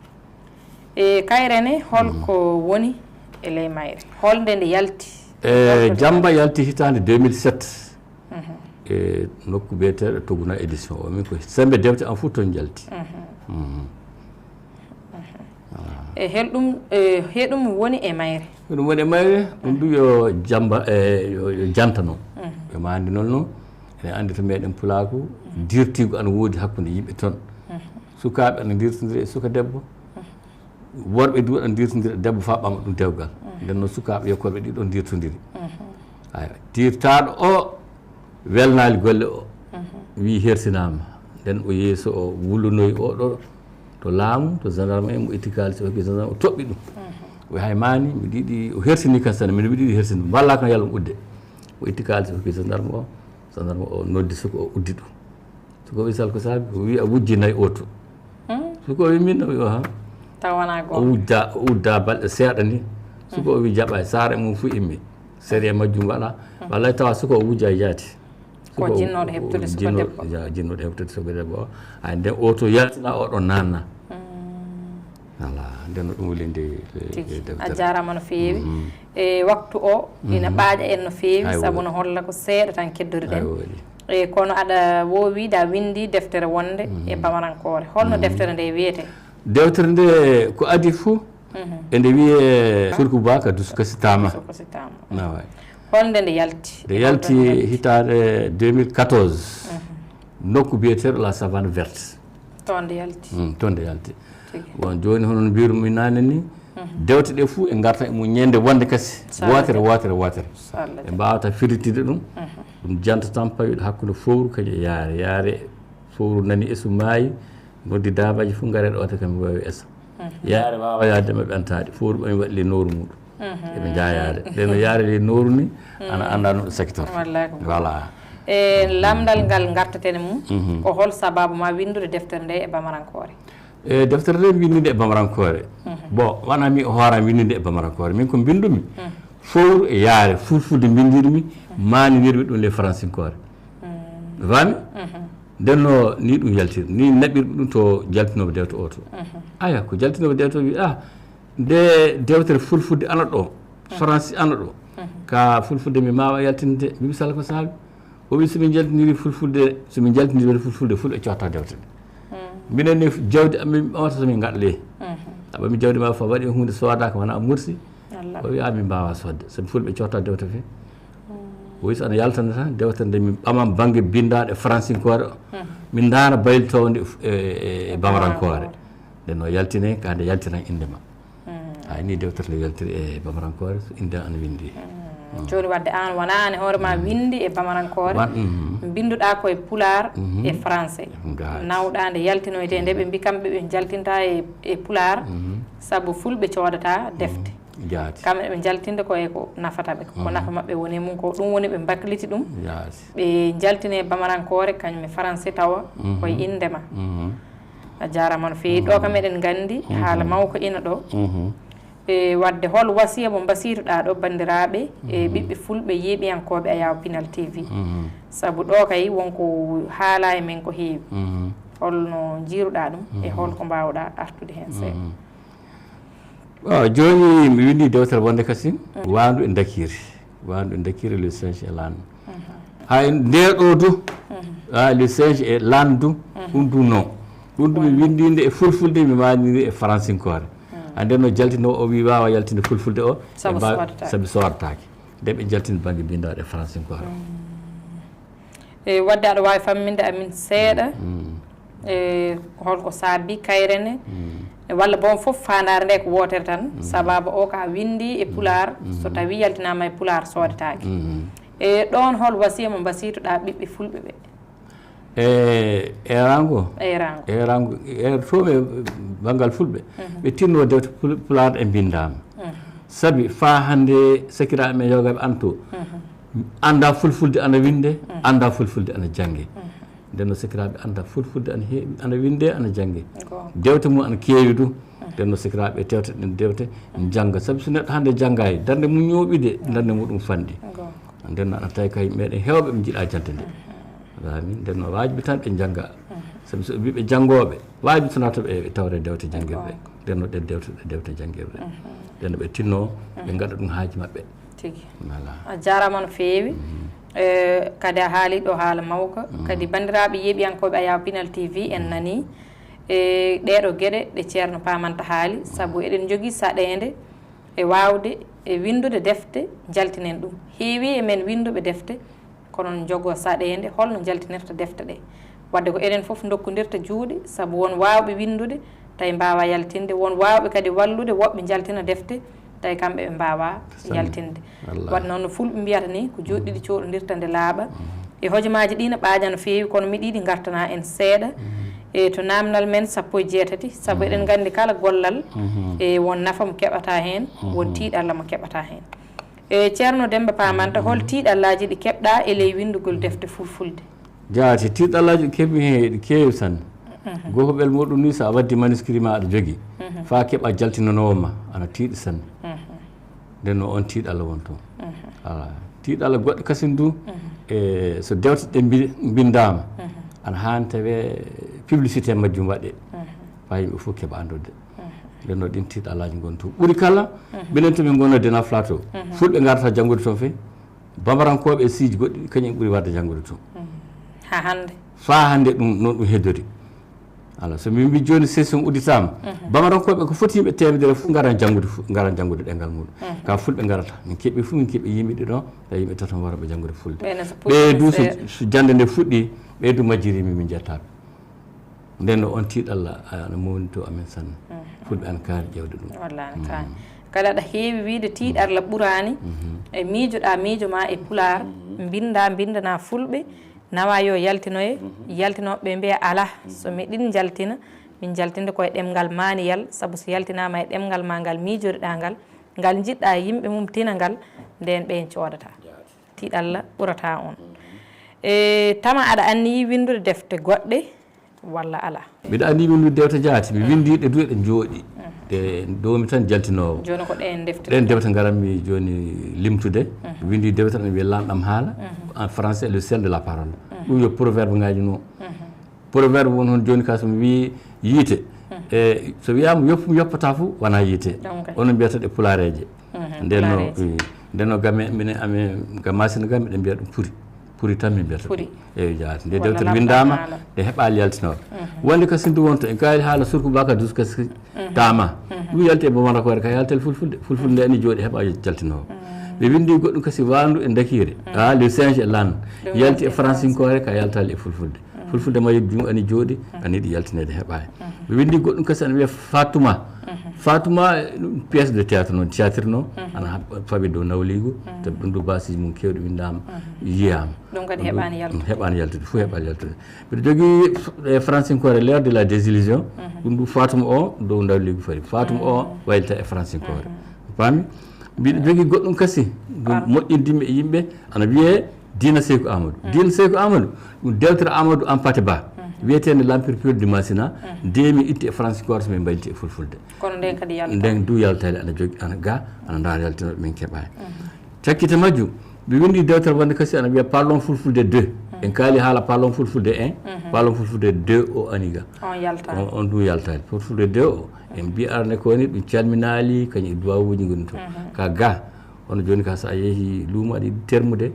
E kayre ne, hol ko woni e ley mayre? Holnde nde yalti? E Jamba yalti hitaande deux mille sept. E nokku biyeteeɗo Toguna édition o, min ko Sembe Dewte am fof toon jalti. E hol ɗum, e hol ɗum woni e mayre? Ko ɗum woni e mayre, ɗum du yo Jamba, e yo, yo janta noon. Ɓe maandi noon noon, ene anndi to meɗen Pulaaku, dirtiigu ana woodi hakkunde yimɓe toon. Sukaaɓe ana ndirtondira e suka debbo, worɓe du ana ndirtondira, debbo faa ɓama ɗum dewgal. Nden noon sukaaɓe yokkorɓe ɗiɗo ndirtondiri. Aya, dirtaaɗo o welnaali golle o, wii hersinaama. Nden o yeeso o wullunoyi o ɗo to laamu, to gendarme en, mo itti kaalis o hokki gendarme, o toɓɓi ɗum. O wi hay maani, mbiɗa yiɗi, o hersini kan sanne, mbiɗa yiɗi hersinde, mballa kan yalla o udde. O itti kaalis o hokki gendarme o, gendarme o noddi suka o uddi ɗum. Suka o wi sal ko saabi, o wi a wujji nayi oto. Suka o wi min, o wi o ha. Taw wonaa goonga. O wujja, o udda balɗe seeɗa ni. Suka o wi jaɓaay, saare mum fof immi. Sariya majjum waɗa. Wallay tawa suka o wujja yaati. Ko suka o, jinnooɗo heɓtude suka debbo. Ya, jinnooɗo heɓtude suka debbo o. Ay, nden oto yaltina, o ɗon naanna. Voilà, nden no ɗum woni nde, nde deftere. A jaaraama no feewi. E waktu o, ina ɓaaƴa en no feewi, sabu no holla ko seeɗa tan keddorii ɗen. E kono aɗa woowi da winndi deftere wonde e pamarankoore. Holno deftere nde wiyetee? Deftere nde ko adii fof, ene wiyee Surkuba ka Dusu Kasi Tama. Dusu Kasi Tama. Na waay. Holnde nde yalti? Nde yalti hitaande deux mille quatorze. Nokku biyeteeɗo La Savane Verte. Toon nde yalti. Mm, toon nde yalti. Tigi. Bon, jooni hono no mbirumi naane ni, dewte ɗe fof e ngarta e mum ñande wonde kasi. Wootere, wootere, wootere. Ɓe mbaawata firlitinde ɗum. Ɗum janta tan pawiɗo hakkunde fowru kañum e yaare. Yaare fowru nani esu maayi, Noddi daabaaji fof, ngaree ɗo, te kam mi waawi esa. Yaare waawa yaade maɓɓe antaaɗi, fowru ɓami waɗi le nooru muɗum. Eɓe njaayaade. Nde no yaare le nooru ni, ana annda no ɗo secteur. Wallaahi ko. Voilà. E lamndal ngal ngartaten e mum, ko hol sababu ma winndude deftere nde e bamarankoore? E deftere nde mi winndi nde e bamarankoore. Bon, wona mi o hooram winndi nde e bamarankoore. Min ko mbinndumi, fowru e yaare, fulfulde mbinndirmi, maaninirmi ɗum le faransinkoore. Faami? Nden no ni ɗum yaltiri, ni naɓirmi ɗum to jaltinooɓe dewte o to. Aya, ko jaltinooɓe dewte o wi, ah, nde dewtere fulfulde ana ɗo, faransi ana ɗo. Ka fulfulde mi maawa yaltinde, mi misala ko saabi. O wi, so min jaltiniri fulfulde, so min jaltiniri fulfulde, fulɓe cotta dewte ɗe. Minen ni jawdi am min ɓamata so min ngaɗa ley. A ɓami jawdi ma fof, waɗi huunde soodaaka wona mursi. O wi, a min mbaawa soodde, sabi fulɓe cotta dewte fe. O wi, so ana yaltana tan, dewte nde min ɓaman bannge binndaaɗe faransinkoore, min ndaara baylitoowo nde e, e, e bamarankoore. Nde no yaltine, ka nde yaltinan innde ma. Hay ni dewtere nde yaltiri e bamarankoore, so innde ana winndi. Jooni wadde aan wona aan e hoore ma winndi e bamarankoore, wan-, mhm. Mbinnduɗaa ko e pulaar, mhm, e français. Ngaati. Nawɗaa nde yaltinoytee nde, ɓe mbi kamɓe ɓe jaltinta e, e pulaar, mhm, sabu fulɓe coodata defte. Mhm. Jaati. Kamɓe ɓe jaltinde ko e ko nafata ɓe, ko, mhm, nafa maɓɓe woni e mum ko, ɗum woni ɓe mbakliti ɗum. Jaati. Ɓe jaltine bamarankoore, kañum e français tawa, mhm, ko e innde ma. Mhm. A jaaraama no feewi. Mhm. Ɗo kam eɗen nganndi, mhm, haala mawko ina ɗo. Mhm. E wadde hol wasiya mo mbasiytoɗaa ɗo banndiraaɓe e, mhm, ɓiɓɓe fulɓe yeeɓiyankooɓe Ayaw Pinal T V? Mhm. Sabu ɗo kay wonko haala e men ko heewi. Mhm. Holno njiiruɗaa ɗum e, mhm, holko mbaawɗaa artude heen seeɗa? Mhm. Waaw, jooni mi winndi dewtere wonde kasin, mhm, Waandu e Ndakiiri. Waandu e Ndakiiri, le singe et l'âne. Mhm. Hay nde ɗo du, mhm, ah, le singe et l'âne du, mhm, ɗum du non. Ɗum du mi, wonde, winndi nde e fulfulde, mi maanini e faransinkoore. Mhm. Ande no jaltino o wi waawa yaltinde fulfulde o, sabu ɓe mbaawi, soodata, sabu soodataake. Nde ɓe jaltini bannge binndaaɗe faransinkoore. Mhm. E wadde aɗa waawi famminde amin seeɗa, mm, e holko saabi kayre ne? Mm. E walla boom fof faandaare nde ko wootere tan, mm, sababu o ka winndi e, mm, pulaar, mm, so tawi yaltinaama e pulaar soodetaake. Mm. E ɗoon hol wasiya mo mbasiytoɗaa ɓiɓɓe fulɓe ɓe? E erango? Erango. Erango, e to ɓe banngal fulɓe, mhm, ɓe tinno dewte pul-, pulaar ɗe mbinndaama. Mhm. Sabi faa hannde sakiraaɓe men yogaaɓe anto, mhm, annda fulfulde ana winnde, mhm, annda fulfulde ana jannge. Mhm. Nden no sakiraaɓe annda fulfulde ana heewi, ana winnde, ana jannge. Goonga. Dewte mum ana keewi du. Mhm. Nden no sakiraaɓe tewta ɗen dewte, mhm, njannga. Sabi so neɗɗo hannde janngaay, darnde mum ñooɓi de, darnde muɗum fanɗi. Goonga. Nden no ana tawi kay meɗen heewɓe ɓe njiɗa jannde nde. Mhm. Amin. Nden no waajibi tan ɓe njannga. Mhm. Sabi so ɓe mbii ɓe janngooɓe, waajibi so nata ɓe, ɓe tawre dewte janngirɗe. Goonga. Nden no ɗen dewte, ɗe dewte janngirɗe. Mhm. Nden no ɓe tinno, ɓe, mhm, ngaɗa ɗum haaji maɓɓe. Tigi. Voilà. A jaaraama no feewi. Mhm. Eh, kadi a haali ɗo haala mawka. Mhm. Kadi banndiraaɓe yeeɓiyankooɓe Ayaw Pinal T V en, mhm, nani, eh, ɗeeɗo geɗe ɗe Ceerno Paamanta haali, sabu eɗen njogii saɗeende e waawde e winndude defte, njaltinen ɗum. Heewi e men winnduɓe defte, kono no njogoo saɗeende holno njaltinirta defte ɗe. Wadde ko enen fof ndokkondirta juuɗe, sabu won waawɓe winndude, tawi mbaawaa yaltinde, won waawɓe kadi wallude woɓɓe njaltina defte, tawi kamɓe ɓe mbaawaa yaltinde. Wallaahi. Wadde noon no fulɓe mbiyata ni, ko juuɗe ɗiɗi cooɗondirta nde laaɓa. Mhm. E hojomaaji ɗi no ɓaaja no feewi, kono miɗo yiɗi ngartana en seeɗa, mhm, e to naamnal men sappo e jeetati, sabu, mhm, eɗen nganndi kala gollal, mhm, e won nafa mo keɓata heen, won, mhm, tiiɗalla mo keɓata heen. E Ceerno Demmba Paamanta, hol, mhm, tiiɗallaaji ɗi keɓɗaa e ley winndugol defte fulfulde? Jaati, tiiɗallaaji ɗi keɓmi heen eɗi keewi sanne. Mhm. Goohoɓel muɗum ni, so a waddi manuscrit ma aɗa jogii, mhm, faa keɓa jaltinanoowo ma, ana tiiɗi sanne. Mhm. Nden no on tiiɗalla won toon. Mhm. Voilà. Tiiɗalla goɗɗo kasin du, mhm, e so dewte ɗe mbi-, mbinndaama, mhm, ana haani tawee publicité majjum waɗee. Mhm. Faa yimɓe fof keɓa anndude. Mhm. Nden no ɗin tiiɗallaaji ngoni toon. Ɓuri kala, mhm, minen to min ngonnoo Dena Plateau, mhm, fulɓe ngarata janngude toon fey. Bamarankooɓe e siiji goɗɗi, kañum ɓuri waɗde janngude toon. Mhm. Haa hannde? Faa hannde ɗum, noon ɗum heddori. Ala, so min mbi jooni session udditaama, mhm, bamarankooɓe ko foti yimɓe teemedere fof ngaran janngude fu-, ngaran janngude ɗemngal muɗum. Mhm. Ka fulɓe ngarata. Min keɓi fof, min keɓi yimɓe ɗiɗo, tawi yimɓe tato ngara ɓe janngude fulɓe. Ɓe ne so ɓe du so, ɓe so jannde nde fuɗɗi, ɓe du majjiriima min njettaɓe. Nden no on tiiɗalla, a, ana mawni to amen sanne. Mhm. Fulɓe ana kaani ƴeewde ɗum. Walla ana kaani. Mhm. Kadi aɗa heewi wiyde tiiɗalla ɓuraani, mhm, e miijoɗaa miijo ma e pulaar, mhm, mbinndaa, mbinndana fulɓe, Nawa yo yaltinoye, yaltinooɓe ɓe mbiya alaa, so miɗin njaltina, min njaltinde koye ɗemngal maaniyal, sabu so yaltinaama e ɗemngal ma ngal miijotoɗaa ngal, ngal njiɗɗaa yimɓe mum tina ngal, ndeen ɓeen coodataa. Tiiɗalla ɓurataa on. E tama aɗa anniyi winndude defte goɗɗe walla alaa? Mbiɗa anniyi winndude dewte jaati, mi winndii ɗe duɗe ɗe njooɗi. Ɗe doomi tan jaltinoowo. Jooni ko ɗeen defte? Ɗeen defte ngaran mi jooni limtude. Winndii dewte ɗe wiye Lanɗam haala, en français, Le ciel de la parole. Ɗum yo proverbe ngaji no. Proverbe won hon jooni ka so mi wii yiite. E so wiyaama yoppu mi yoppata fof wona yiite. Onon mbiyata ɗe pulareeje. Nden no, nden no game minen amen ga Masina ga miɗen mbiya ɗum puri. Puri tan min mbiyata ɗum. Eeyi jaati. Nde dewtere winndaama, nde heɓaali yaltinoore. Wonde ka sindu wonto en kaali haala surku baka dus kasi tama. Ɗum yalti e bamara koore ka yaltel fulfulde. Fulfulde nde ani jooɗi heɓa jaltinoowo. Ɓe winndi goɗɗum kasi waandu e ndakiire. Ah, le singe et l'âne. Yalti e fransinkoore ka yaltaali e fulfulde. Fulfulde ma yeddi ɗum ani jooɗi, ani yiɗi yaltineede heɓaali. Ɓe winndi goɗɗum kasi ana wiya Fatuma. Fatuma, ɗum pièce de théâtre noon, théâtre noon, ana fawi dow nawliigu, tawi ɗum ɗo baasiji mum keewɗi winndaama, yiyaama. Ɗum kadi heɓaani yaltude. Heɓaani yaltude, fof heɓaani yaltude. Mbiɗo jogii e fransinkoore L'heure de la désillusion, ɗum ɗum Fatuma o dow nawliigu fari. Fatuma o waylita e fransinkoore. Paami? Mbiɗo jogii goɗɗum kasi, ɗum moƴƴindimi e yimɓe, ana wiyee Diina Seyku Amadou. Diina Seyku Amadou, ɗum dewtere Amadou Hampâté Bâ, wiyeteende L'Empire pur du Masina, nde mi itti e fransinkoore so min mbayliti e fulfulde. Kono nden kadi yalta. Nden du yaltaali ana jogi, ana ga, ana ndaara yaltinooɓe min keɓaani. Cakkite majjum, mi winndi dewtere wonde kasi ana wiya Parlons Fulfulde deux. En kaali haala Parlons Fulfulde un, Parlons Fulfulde deux o ani ga. On yaltaali. On, on du yaltaali. Fulfulde deux o, en mbiya arane ko woni ɗum calminaali, kañum e duwawuuji ngoni toon. Ka ga, hono jooni ka so a yehi luumo aɗa yiɗi termude.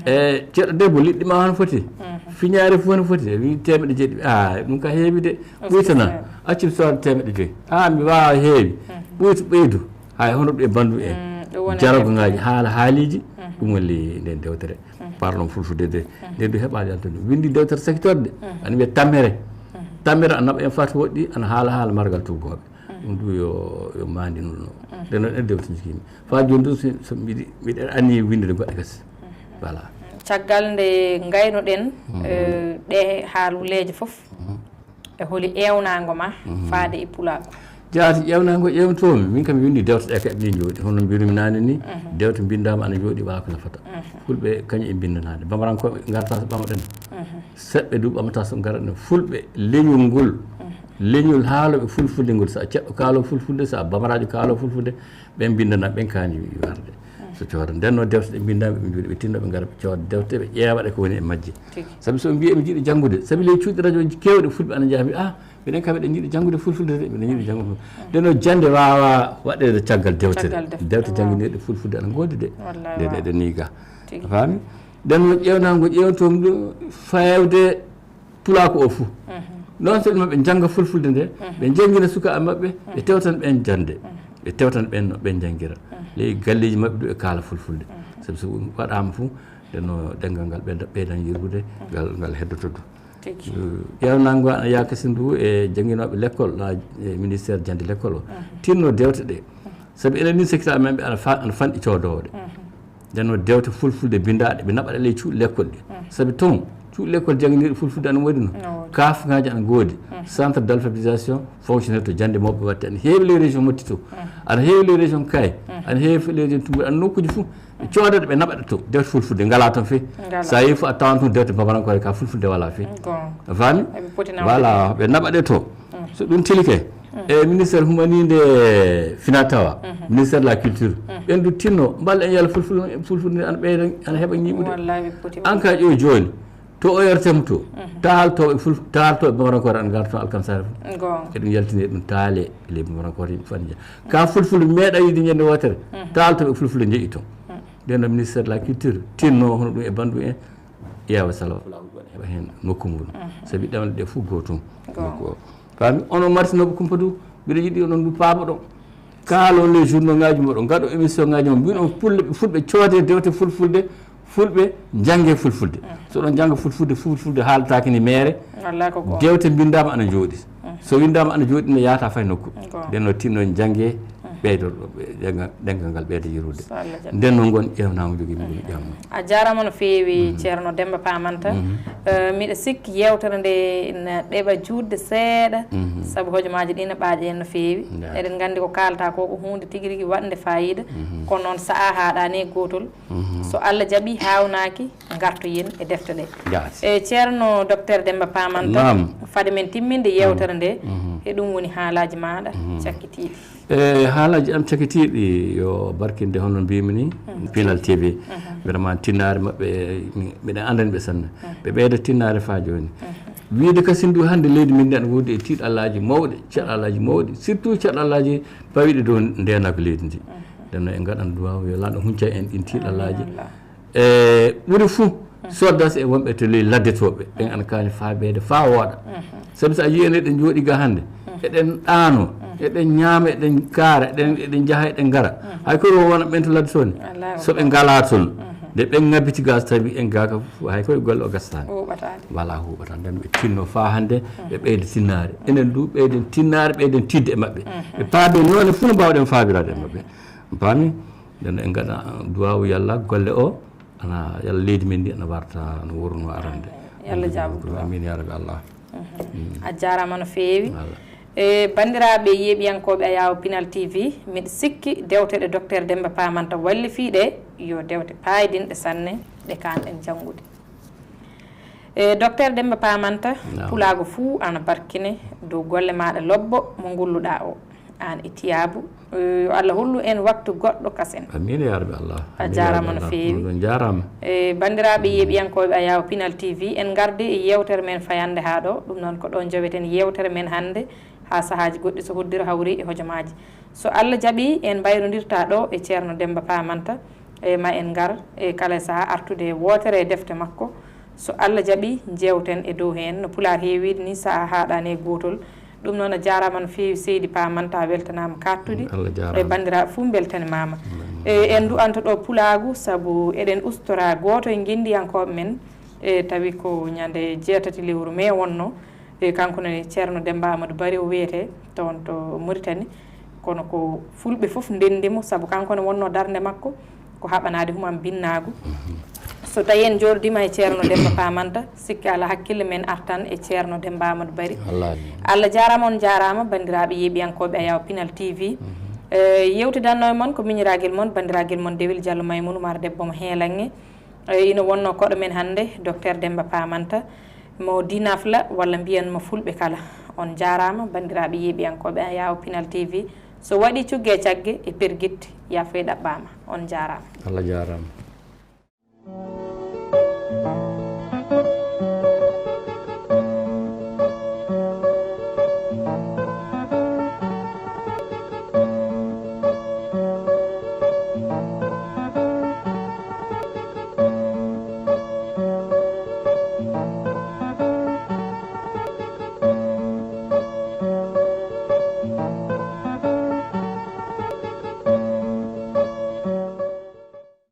E ceeɗa debbo liɗɗi ma hono foti? Fiñaare fof hono foti? Wi teemeɗɗe jeeɗiɗi. A ɗum ka heewi de. Ɓuytana. Accim sooda teemeɗɗe joyi. A mi waawa heewi. Ɓuyta ɓeydu. Hay hono ɗum e bandu en. Jarago ngaji haala haaliji. Ɗum woni nden dewtere. Parlons Fulfulde deux. Nde du heɓaali yaltude. Winndi dewtere sakitorde. Ana wiya Tammere. Tammere ana naɓa en fat woɗɗi ana haala haala margal tuggooɓe. Ɗum du yo, yo maandi noon. Nden noon en dewte jikimi. Faa jooni ɗum so, so mbiɗi, mbiɗa anni winndude goɗɗe kasi. Voilà. Caggal nde ngaynoɗen, eh, ɗe haaluleeje fof, e holi eewnaango ma faade e pulaaku? Jaati eewnaango ƴeewtoomi, min kam mi winndi dewte ɗe kaɓe ɗi njooɗi. Hono mbirumi naane ni, dewte mbinndaama ana njooɗi, wala ko nafata. Fulɓe kañum e mbinndanaade. Bamarankooɓe ngarta so ɓamaɗen. Seɓɓe du ɓamata so ngaratno. Fulɓe leñol ngol, leñol haaloɓe fulfulde ngol, so a ceɗɗo kaalo fulfulde, so a bamaraajo kaalo fulfulde, ɓen mbinndana, ɓen kaani warde. So cooda ndenno dewte ɗe mbinnda, ɓe mbiɗo ɓe tinno, ɓe ngara ɓe cooda dewte, ɓe ƴeewa ɗe ko woni e majje. Tigi. Sabi so mbiye mi jiɗi janngude, sabi ley cuuɗi radio ji keewɗi fulɓe ana njaha mbi, "Ah, miɗen kam miɗen jiɗi janngude fulfulde de, miɗen jiɗi janngude." Ndenno jannde waawa waɗeede caggal dewtere. Caggal deftere, dewte waaw. Jannginirɗe fulfulde ana ngoodi de. Wallaahi, nde waaw. Ɗe, ɗe ni ga. Tigi. A faami? Nden noon ƴeewnaango ƴeewtoomi ɗum fayde pulaaku o fuu. Noon so ɗum ɓe njannga fulfulde nde, ɓe njanngina sukaaɓe maɓɓe, ɓe tewtan ɓeen jannde, ɓe tewtan ɓeen no ɓe njanngira. Ley galleeji maɓɓe du e kaala fulfulde. Sabu so ɗum waɗaama fuu, nden no ɗemngal ngal ɓeyda-, ɓeydan yirwude, ngal, ngal heddoto du. Tigi. Eh, ƴeewnaango ana yaakasi ndu e jannginooɓe lekkol, la, e ministère jannde lekkol o. Tinno dewte ɗe. Sabu enen ni sekitaaɓe men ɓe ana fa-, ana fanɗi coodoowo ɗe. Nden noon dewte fulfulde binndaaɗe, ɓe naɓa ɗe ley cuuɗi lekkol ɗi. Sabi toon, cuuɗi lekkol jannginiiɗi fulfulde ana woodi no. Ana woodi. Kaafŋaaji ana ngoodi. Centre d'alphabétisation fonctionnel to jannde mawɓe waɗte ana heewi ley région Motti to. Ana heewi ley région Kayes. Ana heewi ley région Tumbudi, ana nokkuuji fof. Ɓe cooda ɗe, ɓe naɓa ɗe to. Dewte fulfulde ngalaa toon fii. Ngalaa. So a yehi fof a tawan toon dewte babarankoore ka fulfulde walaa fii. Goonga. A faami? Eɓe poti nawde. Voilà, ɓe naɓa ɗe to. So ɗum tilike, e ministère humaniinde finaa tawaa, ministère de la culture, ɓen du tinno, mballa en yalla fulful-, fulfulde ana ɓeyda, ana heɓa ñiiɓude. Wallaahi, ɓe poti. An ka ƴeew jooni, to O R T M to, taaltooɓe ful-, taaltooɓe bamarankoore ana ngarta toon alkamsaare fof. Goonga. Eɗum yaltini ɗum taale, ley bamarankoore yimɓe fof ana njeya. Ka fulfulde meeɗa yiide ñande wootere, taaltooɓe fulfulde njeyi toon. Nden noon ministère de la culture tinno hono ɗum e bandu en, ƴeewa sala heɓa heen nokku mum. Sabi ɗemɗe ɗe fof gootum. Goonga. Nokku o. Faami, onon marsinooɓe kumpa du, mbiɗo yiɗi onon du paama ɗo. Kaalon les journaux ngaji moɗon, ngaɗo émission ngaji mon, mbiɗon fulɓe, fulɓe coode dewte fulfulde, fulɓe njannge fulfulde. So ɗon njannga fulfulde, fulfulde haalataake ni meere, wallaahi ko goonga. Dewte mbinndaama ana njooɗi. So winndaama ana jooɗi, ne yaata fay nokku. Goonga. Nden no tinno njannge, ɓeydorɗo ɓe ɗengal, ɗengal ngal ɓeyda yirude. So Allah jaɓi. Nden noon ngon ƴeewnaama jogii mi ɗum ƴamma. A jaaraama no feewi, Ceerno Demmba Paamanta. Eh, miɗa sikki yeewtere nde na ɗeɓa juutde seeɗa, sabu hojomaaji ɗi na ɓaaƴa en no feewi. Eɗen nganndi ko kaalata ko, ko huunde tigi rigi waɗnde faayiida, kono noon sahaa haaɗaani e gootol. So Allah jaɓi, haawnaaki, ngartoyen e defte ɗe. E Ceerno Docteur Demmba Paamanta, fade men timminde yeewtere nde, e ɗum woni haalaaji maaɗa cakkitiiɗi. E haalaaji am cakitiiɗi yo barkinde hono mbiymi ni, Pinal T V. Vraiment tinnaare maɓɓe, mi-, miɗen anndani ɓe sanne. Ɓe ɓeyda tinnaare faa jooni. Wiide kasin du hannde leydi min ndi ana woodi e tiiɗalaaji mawɗi, caɗalaaji mawɗi, surtout caɗalaaji pawiiɗi dow ndeenaagu leydi ndi. Nden noon en ngaɗan duwaawu yo Laamɗo hunca en ɗin tiiɗalaaji. E ɓuri fuu, soddas e wonɓe to ley laddetooɓe, ɓen ana kaani faabeede faa wooɗa. Sabi so a yii en eɗen njooɗi ga hannde, eɗen ɗaano, eɗen ñaama, eɗen kaara, eɗen, eɗen njaha, eɗen ngara. Hay koye wona ɓen to ladde toon, so ɓe ngalaa toon, nde ɓen ngabbiti ga so tawi en ga ka, hay koye golle o gasataa. Wala huuɓataa. Nden ɓe tinno faa hannde, ɓe ɓeyda tinnaare. Enen du ɓeyden tinnaare, ɓeyden tiiɗde e maɓɓe. Ɓe paabe noone fuu no mbaawɗen faabiraade e maɓɓe. Paami? Nden en ngaɗa duwaawu yalla golle o ana, yalla leydi men ndi ana warta no wonno arande. Yalla jaabo duwaawu. Amin ya rabbi Allah. A jaaraama no feewi. E banndiraaɓe yeeɓiyankooɓe Ayaawo Pinal T V, miɗo sikki dewte ɗe Docteur Demmba Paamanta wallifii ɗe yo dewte paayidinɗe sanne ɗe kaanɗen janngude. E Docteur Demmba Paamanta, pulaagu fuu ana barkine dow golle maaɗa lobbo mo ngulluɗaa o, aan e Tiyaabu. E, yo Allah hollu en waktu goɗɗo kasen. Amin ya rabbi Allah. A jaaraama no feewi. On jaaraama. E banndiraaɓe yeeɓiyankooɓe Ayaawo Pinal T V, en ngardi e yeewtere men fayannde haa ɗo. Ɗum noon ko ɗoon njoweten yeewtere men hannde, haa sahaaji goɗɗi so hoddira hawri e hojomaaji. So Allah jaɓi, en mbayrondirta ɗo e Ceerno Demmba Paamanta. E ma en ngar e kala sahaa artude e wootere e defte makko. So Allah jaɓi, njeewten e dow heen. No Pulaar heewi wiide ni, sahaa haaɗaani e gootol. Ɗum noon a jaaraama no feewi seydi Paamanta, a weltanaama kaaɗtudi. E banndiraaɓe fuu mbeltanimaama. E en ndu'anto ɗo pulaagu sabu eɗen ustora gooto e ngenndiyankooɓe men. E tawi ko ñande jeetati lewru mee wonno. E kanko ne Ceerno Demmba Amadou Bari o wiyetee, toon to Mauritanie. Kono ko fulɓe fof ndenndi mo, sabu kanko ne wonno darnde makko ko haɓanaade humam binnaagu. So tawi en njooɗodiima e Ceerno Demmba Paamanta, sikki alaa hakkille men artan e Ceerno Demmba Amadou Bari. Allah jaaraama, on jaaraama, banndiraaɓe yeeɓiyankooɓe Ayaawo Pinal T V. E, yewtidanno e mon ko miñiraagel mon, banndiragel mon Dewel Jallo Maymuuna Umar, debbo mo Heelanŋe. E, ina wonno koɗo men hannde, Docteur Demmba Paamanta. Mo dinafla walla mbiyan mo fulɓe kala. On jaaraama, banndiraaɓe yeeɓiyankooɓe Ayaawo Pinal T V. So waɗi cugge e cagge e pergitte, yaafoy ɗaɓɓaama. On jaaraama. Allah jaaraama.